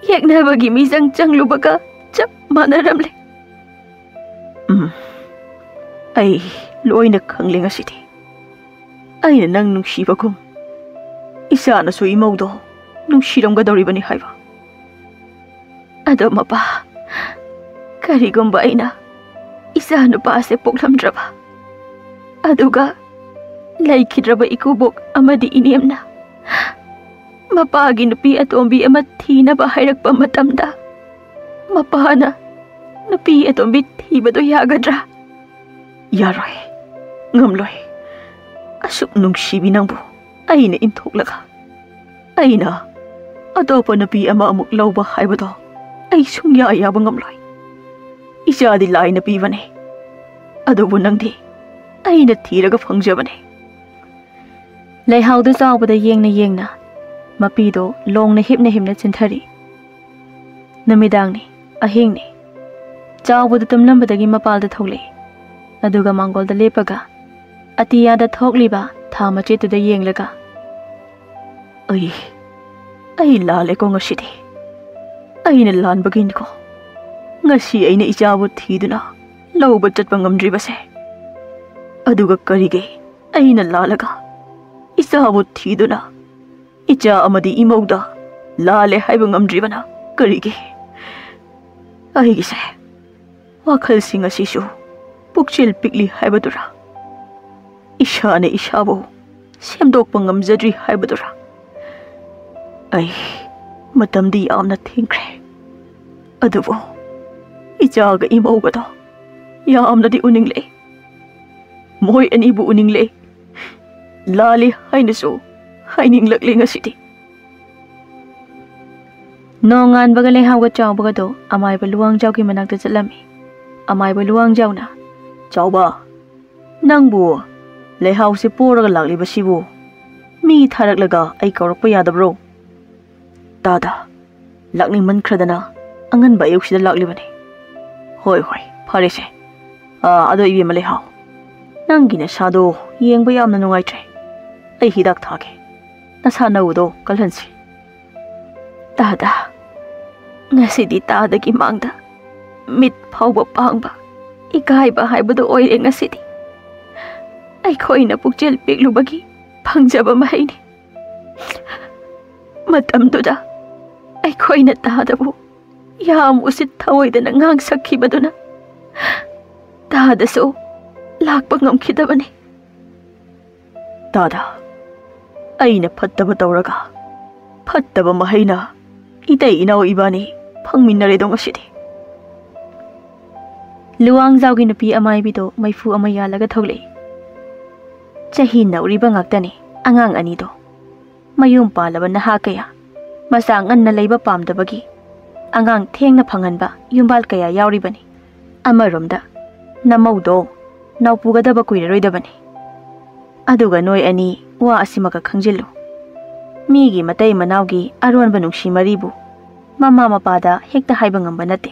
ꯌꯦꯛꯅꯕꯒꯤ ꯃꯤꯆꯪ ꯆꯪꯂꯨꯕꯒ ꯆꯞ ꯃꯥꯟꯅꯔꯝꯂꯦ꯫" "ꯎꯝ, ꯑꯩ ꯂꯣꯏꯅ ꯈꯪꯂꯦ ꯉꯁꯤꯗꯤ꯫ ꯑꯩꯅ ꯅꯪ ꯅꯨꯡꯁꯤꯕꯒꯨꯝ ꯏꯆꯥꯅꯁꯨ ꯏꯃꯧꯗꯣ ꯅꯨꯡꯁꯤꯔꯝꯒꯗꯧꯔꯤꯕꯅꯤ ꯍꯥꯏꯕ꯫" "ꯑꯗꯣ ꯃꯄꯥ, ꯀꯔꯤꯒꯨꯝꯕ ꯑꯩꯅ ꯏꯆꯥ ꯅꯨꯄꯥꯁꯦ ꯄꯣꯛꯂꯝꯗ꯭ꯔꯕ, ꯑꯗꯨꯒ ꯂꯩꯈꯤꯗ꯭ꯔꯕ ꯏꯀꯨꯕꯣꯛ ꯑꯃꯗꯤ ꯏꯅꯦꯝꯅ ꯃꯄꯥꯒꯤ ꯅꯨꯄꯤ ꯑꯇꯣꯝꯕꯤ ꯑꯃ ꯊꯤꯅꯕ ꯍꯥꯏꯔꯛꯄ ꯃꯇꯝꯗ, ꯃꯄꯥꯅ ꯅꯨꯄꯤ ꯑꯇꯣꯝꯕꯤ ꯊꯤꯕꯗꯣ ꯌꯥꯒꯗ꯭ꯔꯥ?" "ꯌꯥꯔꯣꯏ, ꯉꯝꯂꯣꯏ꯫ ꯑꯁꯨꯛ ꯅꯨꯡꯁꯤꯕꯤ ꯅꯪꯕꯨ ꯑꯩꯅ ꯏꯟꯊꯣꯛꯂꯒ ꯑꯩꯅ ꯑꯇꯣꯞꯄ ꯅꯨꯄꯤ ꯑꯃ ꯑꯃꯨꯛ ꯂꯧꯕ ꯍꯥꯏꯕꯗꯣ ꯑꯩ ꯁꯨꯡꯌꯥ ꯌꯥꯕ ꯉꯝꯂꯣꯏ꯫ ꯏꯆꯥꯗꯤ ꯂꯥꯏꯅ ꯄꯤꯕꯅꯦ, ꯑꯗꯨꯕꯨ ꯅꯪꯗꯤ ꯑꯩꯅ ꯊꯤꯔꯒ ꯐꯪꯖꯕꯅꯦ꯫" ꯂꯩꯍꯥꯎꯗꯨ ꯆꯥꯎꯕꯗ ꯌꯦꯡꯅ ꯌꯦꯡꯅ ꯃꯄꯤꯗꯣ ꯂꯣꯡꯅ ꯍꯤꯞꯅ ꯍꯤꯞꯅ ꯆꯤꯟꯊꯔꯤ꯫ ꯅꯨꯃꯤꯗꯥꯡꯅꯤ, ꯑꯍꯤꯡꯅꯤ꯫ ꯆꯥꯎꯕꯗꯨ ꯇꯨꯝꯂꯝꯕꯗꯒꯤ ꯃꯄꯥꯜꯗ ꯊꯣꯛꯂꯛꯏ꯫ ꯑꯗꯨꯒ ꯃꯥꯡꯒꯣꯜꯗ ꯂꯦꯞꯄꯒ ꯑꯇꯤꯌꯥꯗ ꯊꯣꯛꯂꯤꯕ ꯊꯥ ꯃꯆꯦꯠꯇꯨꯗ ꯌꯦꯡꯂꯒ, "ꯑꯩ, ꯑꯩ ꯂꯥꯜꯂꯦꯀꯣ ꯉꯁꯤꯗꯤ꯫ ꯑꯩꯅ ꯂꯥꯟꯕꯒꯤꯅꯤꯀꯣ ꯉꯁꯤ ꯑꯩꯅ ꯏꯆꯥꯕꯨ ꯊꯤꯗꯨꯅ ꯂꯧꯕ ꯆꯠꯄ ꯉꯝꯗ꯭ꯔꯤꯕꯁꯦ꯫ ꯑꯗꯨꯒ ꯀꯔꯤꯒꯤ ꯑꯩꯅ ꯂꯥꯜꯂꯒ ꯏꯆꯥꯕꯨ ꯊꯤꯗꯨꯅ ꯏꯆꯥ ꯑꯃꯗꯤ ꯏꯃꯧꯗ ꯂꯥꯜꯂꯦ ꯍꯥꯏꯕ ꯉꯝꯗ꯭ꯔꯤꯕꯅ ꯀꯔꯤꯒꯤ? ꯑꯩꯒꯤꯁꯦ ꯋꯥꯈꯜꯁꯤꯡ ꯑꯁꯤꯁꯨ ꯄꯨꯛꯆꯦꯜ ꯄꯤꯛꯂꯤ ꯍꯥꯏꯕꯗꯨꯔꯥ? ꯏꯁꯥꯅ ꯏꯁꯥꯕꯨ ꯁꯦꯝꯗꯣꯛꯄ ꯉꯝꯖꯗ꯭ꯔꯤ ꯍꯥꯏꯕꯗꯨꯔꯥ? ꯑꯩ ꯃꯇꯝꯗꯤ ꯌꯥꯝꯅ ꯊꯦꯡꯈ꯭ꯔꯦ, ꯑꯗꯨꯕꯨ ꯏꯆꯥꯒ ꯏꯃꯧꯒꯗꯣ ꯌꯥꯝꯅꯗꯤ ꯎꯅꯤꯡꯂꯛꯏ꯫ ꯃꯣꯏ ꯑꯅꯤꯕꯨ ꯎꯅꯤꯡꯂꯛꯏ꯫ ꯂꯥꯜꯂꯤ ꯍꯥꯏꯅꯁꯨ ꯍꯥꯏꯅꯤꯡꯂꯛꯂꯦ ꯉꯁꯤꯗꯤ꯫ ꯅꯣꯡꯉꯥꯟꯕꯒ ꯂꯩꯍꯥꯎꯒ ꯆꯥꯎꯕꯒꯗꯣ ꯑꯃꯥꯏꯕ ꯂꯨꯋꯥꯡꯖꯥꯎꯒꯤ ꯃꯅꯥꯛꯇ ꯆꯠꯂꯝꯃꯤ꯫ ꯑꯃꯥꯏꯕ ꯂꯨꯋꯥꯡꯖꯥꯎꯅ, "ꯆꯥꯎꯕ, ꯅꯪꯕꯨ ꯂꯩꯍꯥꯎꯁꯦ ꯄꯣꯔꯒ ꯂꯥꯛꯂꯤꯕꯁꯤꯕꯨ ꯃꯤ ꯊꯥꯔꯛꯂꯒ ꯑꯩ ꯀꯧꯔꯛꯄ ꯌꯥꯗꯕ꯭ꯔꯣ?" "ꯇꯥꯗ, ꯂꯥꯛꯅꯤꯡꯃꯟꯈ꯭ꯔꯗꯅ ꯑꯉꯟꯕ ꯑꯌꯨꯛꯁꯤꯗ ꯂꯥꯛꯂꯤꯕꯅꯤ꯫" "ꯍꯣꯏ, ꯍꯣꯏ, ꯐꯔꯦꯁꯦ꯫ ꯑꯥ, ꯑꯗꯣ ꯏꯕꯦꯝꯃ ꯂꯩꯍꯥꯎ, ꯅꯪꯒꯤ ꯅꯁꯥꯗꯣ ꯌꯦꯡꯕ ꯌꯥꯝꯅ ꯅꯨꯡꯉꯥꯏꯇ꯭ꯔꯦ꯫ ꯑꯩ ꯍꯤꯗꯥꯛ ꯊꯥꯒꯦ꯫ ꯅꯁꯥ ꯅꯎꯗꯣ ꯀꯜꯍꯟꯁꯤ꯫" "ꯇꯥꯗ, ꯉꯁꯤꯗꯤ ꯇꯥꯗꯒꯤ ꯃꯥꯡꯗ ꯃꯤꯠ ꯐꯥꯎꯕ ꯄꯥꯡꯕ, ꯏꯀꯥꯏꯕ ꯍꯥꯏꯕꯗꯨ ꯑꯣꯏꯔꯦ ꯉꯁꯤꯗꯤ꯫ ꯑꯩꯈꯣꯏꯅ ꯄꯨꯛꯆꯦꯜ ꯄꯤꯛꯂꯨꯕꯒꯤ ꯐꯪꯖꯕ ꯃꯍꯩꯅꯤ꯫ ꯃꯇꯝꯗꯨꯗ ꯑꯩꯈꯣꯏꯅ ꯇꯥꯗꯕꯨ ꯌꯥꯝ ꯎꯁꯤꯠ ꯊꯑꯣꯏꯗꯅ ꯉꯥꯡꯁꯛꯈꯤꯕꯗꯨꯅ ꯇꯥꯗꯁꯨ ꯂꯥꯛꯄ ꯉꯝꯈꯤꯗꯕꯅꯤ꯫" "ꯇꯥꯗ, ꯑꯩꯅ ꯐꯠꯇꯕ ꯇꯧꯔꯒ ꯐꯠꯇꯕ ꯃꯍꯩꯅ ꯏꯇꯩ ꯏꯅꯥꯎ ꯏꯕꯥꯅꯤ ꯐꯪꯃꯤꯟꯅꯔꯦꯗꯣ ꯉꯁꯤꯗꯤ꯫" ꯂꯨꯋꯥꯡꯖꯥꯎꯒꯤ ꯅꯨꯄꯤ ꯑꯃꯥꯏꯕꯤꯗꯣ ꯃꯩꯐꯨ ꯑꯃ ꯌꯥꯜꯂꯒ ꯊꯣꯛꯂꯛꯏ꯫ ꯆꯍꯤ ꯅꯧꯔꯤꯕ ꯉꯥꯛꯇꯅꯤ ꯑꯉꯥꯡ ꯑꯅꯤꯗꯣ꯫ ꯃꯌꯨꯝ ꯄꯥꯜꯂꯕ ꯅꯍꯥ ꯀꯌꯥ, ꯃꯆꯥ ꯉꯟꯅ ꯂꯩꯕ ꯄꯥꯝꯗꯕꯒꯤ ꯑꯉꯥꯡ ꯊꯦꯡꯅ ꯐꯪꯍꯟꯕ ꯌꯨꯝꯕꯥꯜ ꯀꯌꯥ ꯌꯥꯎꯔꯤꯕꯅꯤ꯫ ꯑꯃꯔꯣꯝꯗ ꯅꯃꯧꯗꯣ ꯅꯧꯄꯨꯒꯗꯕ ꯀꯨꯏꯔꯔꯣꯏꯗꯕꯅꯤ꯫ ꯑꯗꯨꯒ ꯅꯣꯏ ꯑꯅꯤ ꯋꯥ ꯑꯁꯤꯃꯒ ꯈꯪꯖꯤꯜꯂꯨ, ꯃꯤꯒꯤ ꯃꯇꯩ ꯃꯅꯥꯎꯒꯤ ꯑꯔꯣꯟꯕ ꯅꯨꯡꯁꯤ ꯃꯔꯤꯕꯨ ꯃꯃꯥ ꯃꯄꯥꯗ ꯍꯦꯛꯇ ꯍꯥꯏꯕ ꯉꯝꯕ ꯅꯠꯇꯦ꯫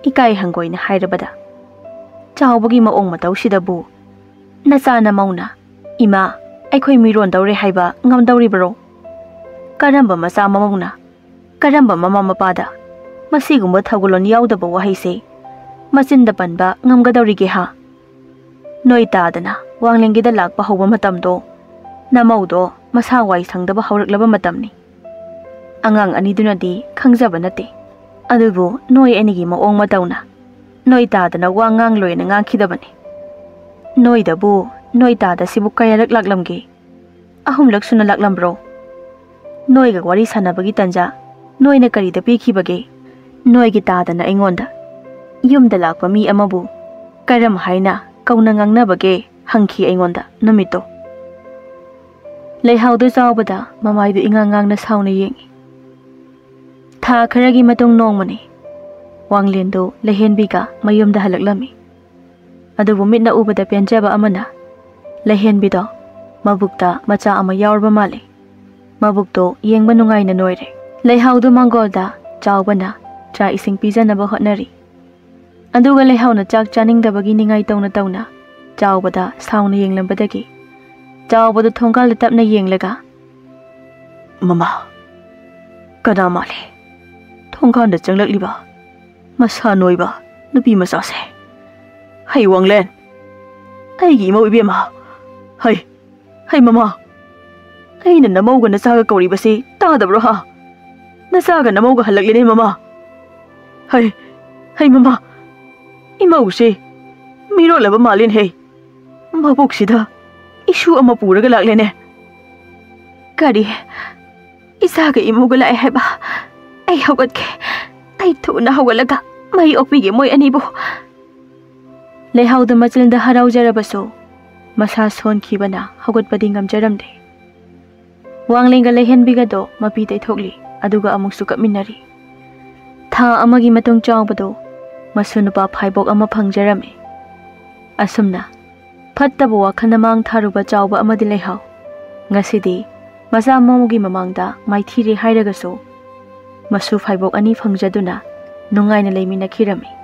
ꯏꯀꯥꯏ ꯍꯪꯒꯣꯏꯅ ꯍꯥꯏꯔꯕꯗ, ꯆꯥꯎꯕꯒꯤ ꯃꯑꯣꯡ ꯃꯇꯧꯁꯤꯗꯕꯨ ꯅꯆꯥ ꯅꯃꯧꯅ "ꯏꯃꯥ, ꯑꯩꯈꯣꯏ ꯃꯤꯔꯣꯟꯗꯧꯔꯦ" ꯍꯥꯏꯕ ꯉꯝꯗꯧꯔꯤꯕꯔꯣ? ꯀꯔꯝꯕ ꯃꯆꯥ ꯃꯃꯧꯅ, ꯀꯔꯝꯕ ꯃꯃꯥ ꯃꯄꯥꯗ ꯃꯁꯤꯒꯨꯝꯕ ꯊꯧꯒꯜꯂꯣꯟ ꯌꯥꯎꯗꯕ ꯋꯥꯍꯩꯁꯦ ꯃꯆꯤꯟꯗ ꯄꯟꯕ ꯉꯝꯒꯗꯧꯔꯤꯒꯦ ꯍꯥ? ꯅꯣꯏ ꯇꯥꯗꯅ ꯋꯥꯡꯂꯦꯟꯒꯤꯗ ꯂꯥꯛꯄ ꯍꯧꯕ ꯃꯇꯝꯗꯣ, ꯅꯃꯧꯗꯣ ꯃꯁꯥ ꯋꯥꯏ ꯁꯪꯗꯕ ꯍꯧꯔꯛꯂꯕ ꯃꯇꯝꯅꯤ꯫ ꯑꯉꯥꯡ ꯑꯅꯤꯗꯨꯅꯗꯤ ꯈꯪꯖꯕ ꯅꯠꯇꯦ, ꯑꯗꯨꯕꯨ ꯅꯣꯏ ꯑꯅꯤꯒꯤ ꯃꯑꯣꯡ ꯃꯇꯧꯅ ꯅꯣꯏ ꯇꯥꯗꯅ ꯋꯥ ꯉꯥꯡꯂꯣꯏꯅ ꯉꯥꯡꯈꯤꯗꯕꯅꯤ꯫ ꯅꯣꯏꯗꯕꯨ ꯅꯣꯏ ꯇꯥꯗ ꯁꯤꯕꯨ ꯀꯌꯥꯔꯛ ꯂꯥꯛꯂꯝꯒꯦ? ꯑꯍꯨꯝꯂꯛ ꯁꯨꯅ ꯂꯥꯛꯂꯝꯕ꯭ꯔꯣ? "ꯅꯣꯏꯒ ꯋꯥꯔꯤ ꯁꯥꯟꯅꯕꯒꯤ ꯇꯟꯖꯥ ꯅꯣꯏꯅ ꯀꯔꯤꯗ ꯄꯤꯈꯤꯕꯒꯦ? ꯅꯣꯏꯒꯤ ꯇꯥꯗꯅ ꯑꯩꯉꯣꯟꯗ ꯌꯨꯝꯗ ꯂꯥꯛꯄ ꯃꯤ ꯑꯃꯕꯨ ꯀꯔꯝ ꯍꯥꯏꯅ ꯀꯧꯅ ꯉꯥꯡꯅꯕꯒꯦ?" ꯍꯪꯈꯤ ꯑꯩꯉꯣꯟꯗ ꯅꯨꯃꯤꯠꯇꯣ꯫ ꯂꯩꯍꯥꯎꯗꯨ ꯆꯥꯎꯕꯗ ꯃꯃꯥꯏꯗꯨ ꯏꯉꯥꯡ ꯉꯥꯡꯅ ꯁꯥꯎꯅ ꯌꯦꯡꯉꯤ꯫ ꯊꯥ ꯈꯔꯒꯤ ꯃꯇꯨꯡ ꯅꯣꯡꯃꯅꯤ꯫ ꯋꯥꯡꯂꯦꯟꯗꯨ ꯂꯩꯍꯦꯟꯕꯤꯒ ꯃꯌꯨꯝꯗ ꯍꯜꯂꯛꯂꯝꯃꯤ꯫ ꯑꯗꯨꯕꯨ ꯃꯤꯠꯅ ꯎꯕꯗ ꯄꯦꯟꯖꯕ ꯑꯃꯅ ꯂꯩꯍꯦꯟꯕꯤꯗꯣ ꯃꯕꯨꯛꯇ ꯃꯆꯥ ꯑꯃ ꯌꯥꯎꯔꯕ ꯃꯥꯜꯂꯤ꯫ ꯃꯕꯨꯛꯇꯣ ꯌꯦꯡꯕ ꯅꯨꯡꯉꯥꯏꯅ ꯅꯣꯏꯔꯦ꯫ ꯂꯩꯍꯥꯎꯗꯨ ꯃꯥꯡꯒꯣꯜꯗ ꯆꯥꯎꯕꯅ ꯆꯥꯛ ꯏꯁꯤꯡ ꯄꯤꯖꯅꯕ ꯍꯣꯠꯅꯔꯤ꯫ ꯑꯗꯨꯒ ꯂꯩꯍꯥꯎꯅ ꯆꯥꯛ ꯆꯥꯅꯤꯡꯗꯕꯒꯤ ꯅꯤꯡꯉꯥꯏ ꯇꯧꯅ ꯇꯧꯅ ꯆꯥꯎꯕꯗ ꯁꯥꯎꯅ ꯌꯦꯡꯂꯝꯕꯗꯒꯤ ꯆꯥꯎꯕꯗꯨ ꯊꯣꯡꯒꯥꯜꯗ ꯇꯞꯅ ꯌꯦꯡꯂꯒ, "ꯃꯃꯥ, ꯀꯅꯥ ꯃꯥꯜꯂꯤ ꯊꯣꯡꯒꯥꯜꯗ ꯆꯪꯂꯛꯂꯤꯕ? ꯃꯁꯥ ꯅꯣꯏꯕ ꯅꯨꯄꯤ ꯃꯆꯥꯁꯦ꯫ ꯍꯩ ꯋꯥꯡꯂꯦꯟ, ꯑꯩꯒꯤ ꯏꯃꯧ ꯏꯕꯦꯝꯃ, ꯍꯩ, ꯍꯩ ꯃꯃꯥ, ꯑꯩꯅ ꯅꯃꯧꯒ ꯅꯆꯥꯒ ꯀꯧꯔꯤꯕꯁꯤ ꯇꯥꯗꯕ꯭ꯔꯣ ꯍꯥ? ꯅꯆꯥꯒ ꯅꯃꯧꯒ ꯍꯜꯂꯛꯂꯦꯅꯦ ꯃꯃꯥ꯫ ꯍꯩ, ꯍꯩ ꯃꯃꯥ, ꯏꯃꯧꯁꯤ ꯃꯤꯔꯣꯜꯂꯕ ꯃꯥꯜꯂꯦꯅꯦ ꯍꯩ꯫ ꯃꯕꯣꯛꯁꯤꯗ ꯏꯁꯨ ꯑꯃ ꯄꯨꯔꯒ ꯂꯥꯛꯂꯦꯅꯦ꯫ ꯀꯔꯤ? ꯏꯆꯥꯒ ꯏꯃꯧꯒ ꯂꯥꯛꯑꯦ ꯍꯥꯏꯕ? ꯑꯩ ꯍꯧꯒꯠꯀꯦ꯫ ꯑꯩ ꯊꯨꯅ ꯍꯧꯒꯠꯂꯒ ꯃꯩ ꯑꯣꯛꯄꯤꯒꯦ ꯃꯣꯏ ꯑꯅꯤꯕꯨ꯫" ꯂꯩꯍꯥꯎꯗ ꯃꯆꯤꯟꯗ ꯍꯔꯥꯎꯖꯔꯕꯁꯨ ꯃꯁꯥ ꯁꯣꯟꯈꯤꯕꯅ ꯍꯧꯒꯠꯄꯗꯤ ꯉꯝꯖꯔꯝꯗꯦ꯫ ꯋꯥꯡꯂꯦꯟꯒ ꯂꯩꯍꯦꯟꯕꯤꯒꯗꯣ ꯃꯄꯤ ꯇꯩꯊꯣꯛꯂꯤ, ꯑꯗꯨꯒ ꯑꯃꯨꯛꯁꯨ ꯀꯞꯃꯤꯟꯅꯔꯤ꯫ ꯊꯥ ꯑꯃꯒꯤ ꯃꯇꯨꯡ ꯆꯥꯎꯕꯗꯣ ꯃꯁꯨ ꯅꯨꯄꯥ ꯐꯥꯏꯕꯣꯛ ꯑꯃ ꯐꯪꯖꯔꯝꯃꯤ꯫ ꯑꯁꯨꯝꯅ ꯐꯠꯇꯕ ꯋꯥꯈꯜꯅ ꯃꯥꯡ ꯊꯥꯔꯨꯕ ꯆꯥꯎꯕ ꯑꯃꯗꯤ ꯂꯩꯍꯥꯎ ꯉꯁꯤꯗꯤ ꯃꯆꯥ ꯃꯃꯧꯒꯤ ꯃꯃꯥꯡꯗ ꯃꯥꯏꯊꯤꯔꯦ ꯍꯥꯏꯔꯒꯁꯨ ꯃꯁꯨ ꯐꯥꯏꯕꯣꯛ ꯑꯅꯤ ꯐꯪꯖꯗꯨꯅ ꯅꯨꯡꯉꯥꯏꯅ ꯂꯩꯃꯤꯟꯅꯈꯤꯔꯝꯃꯤ꯫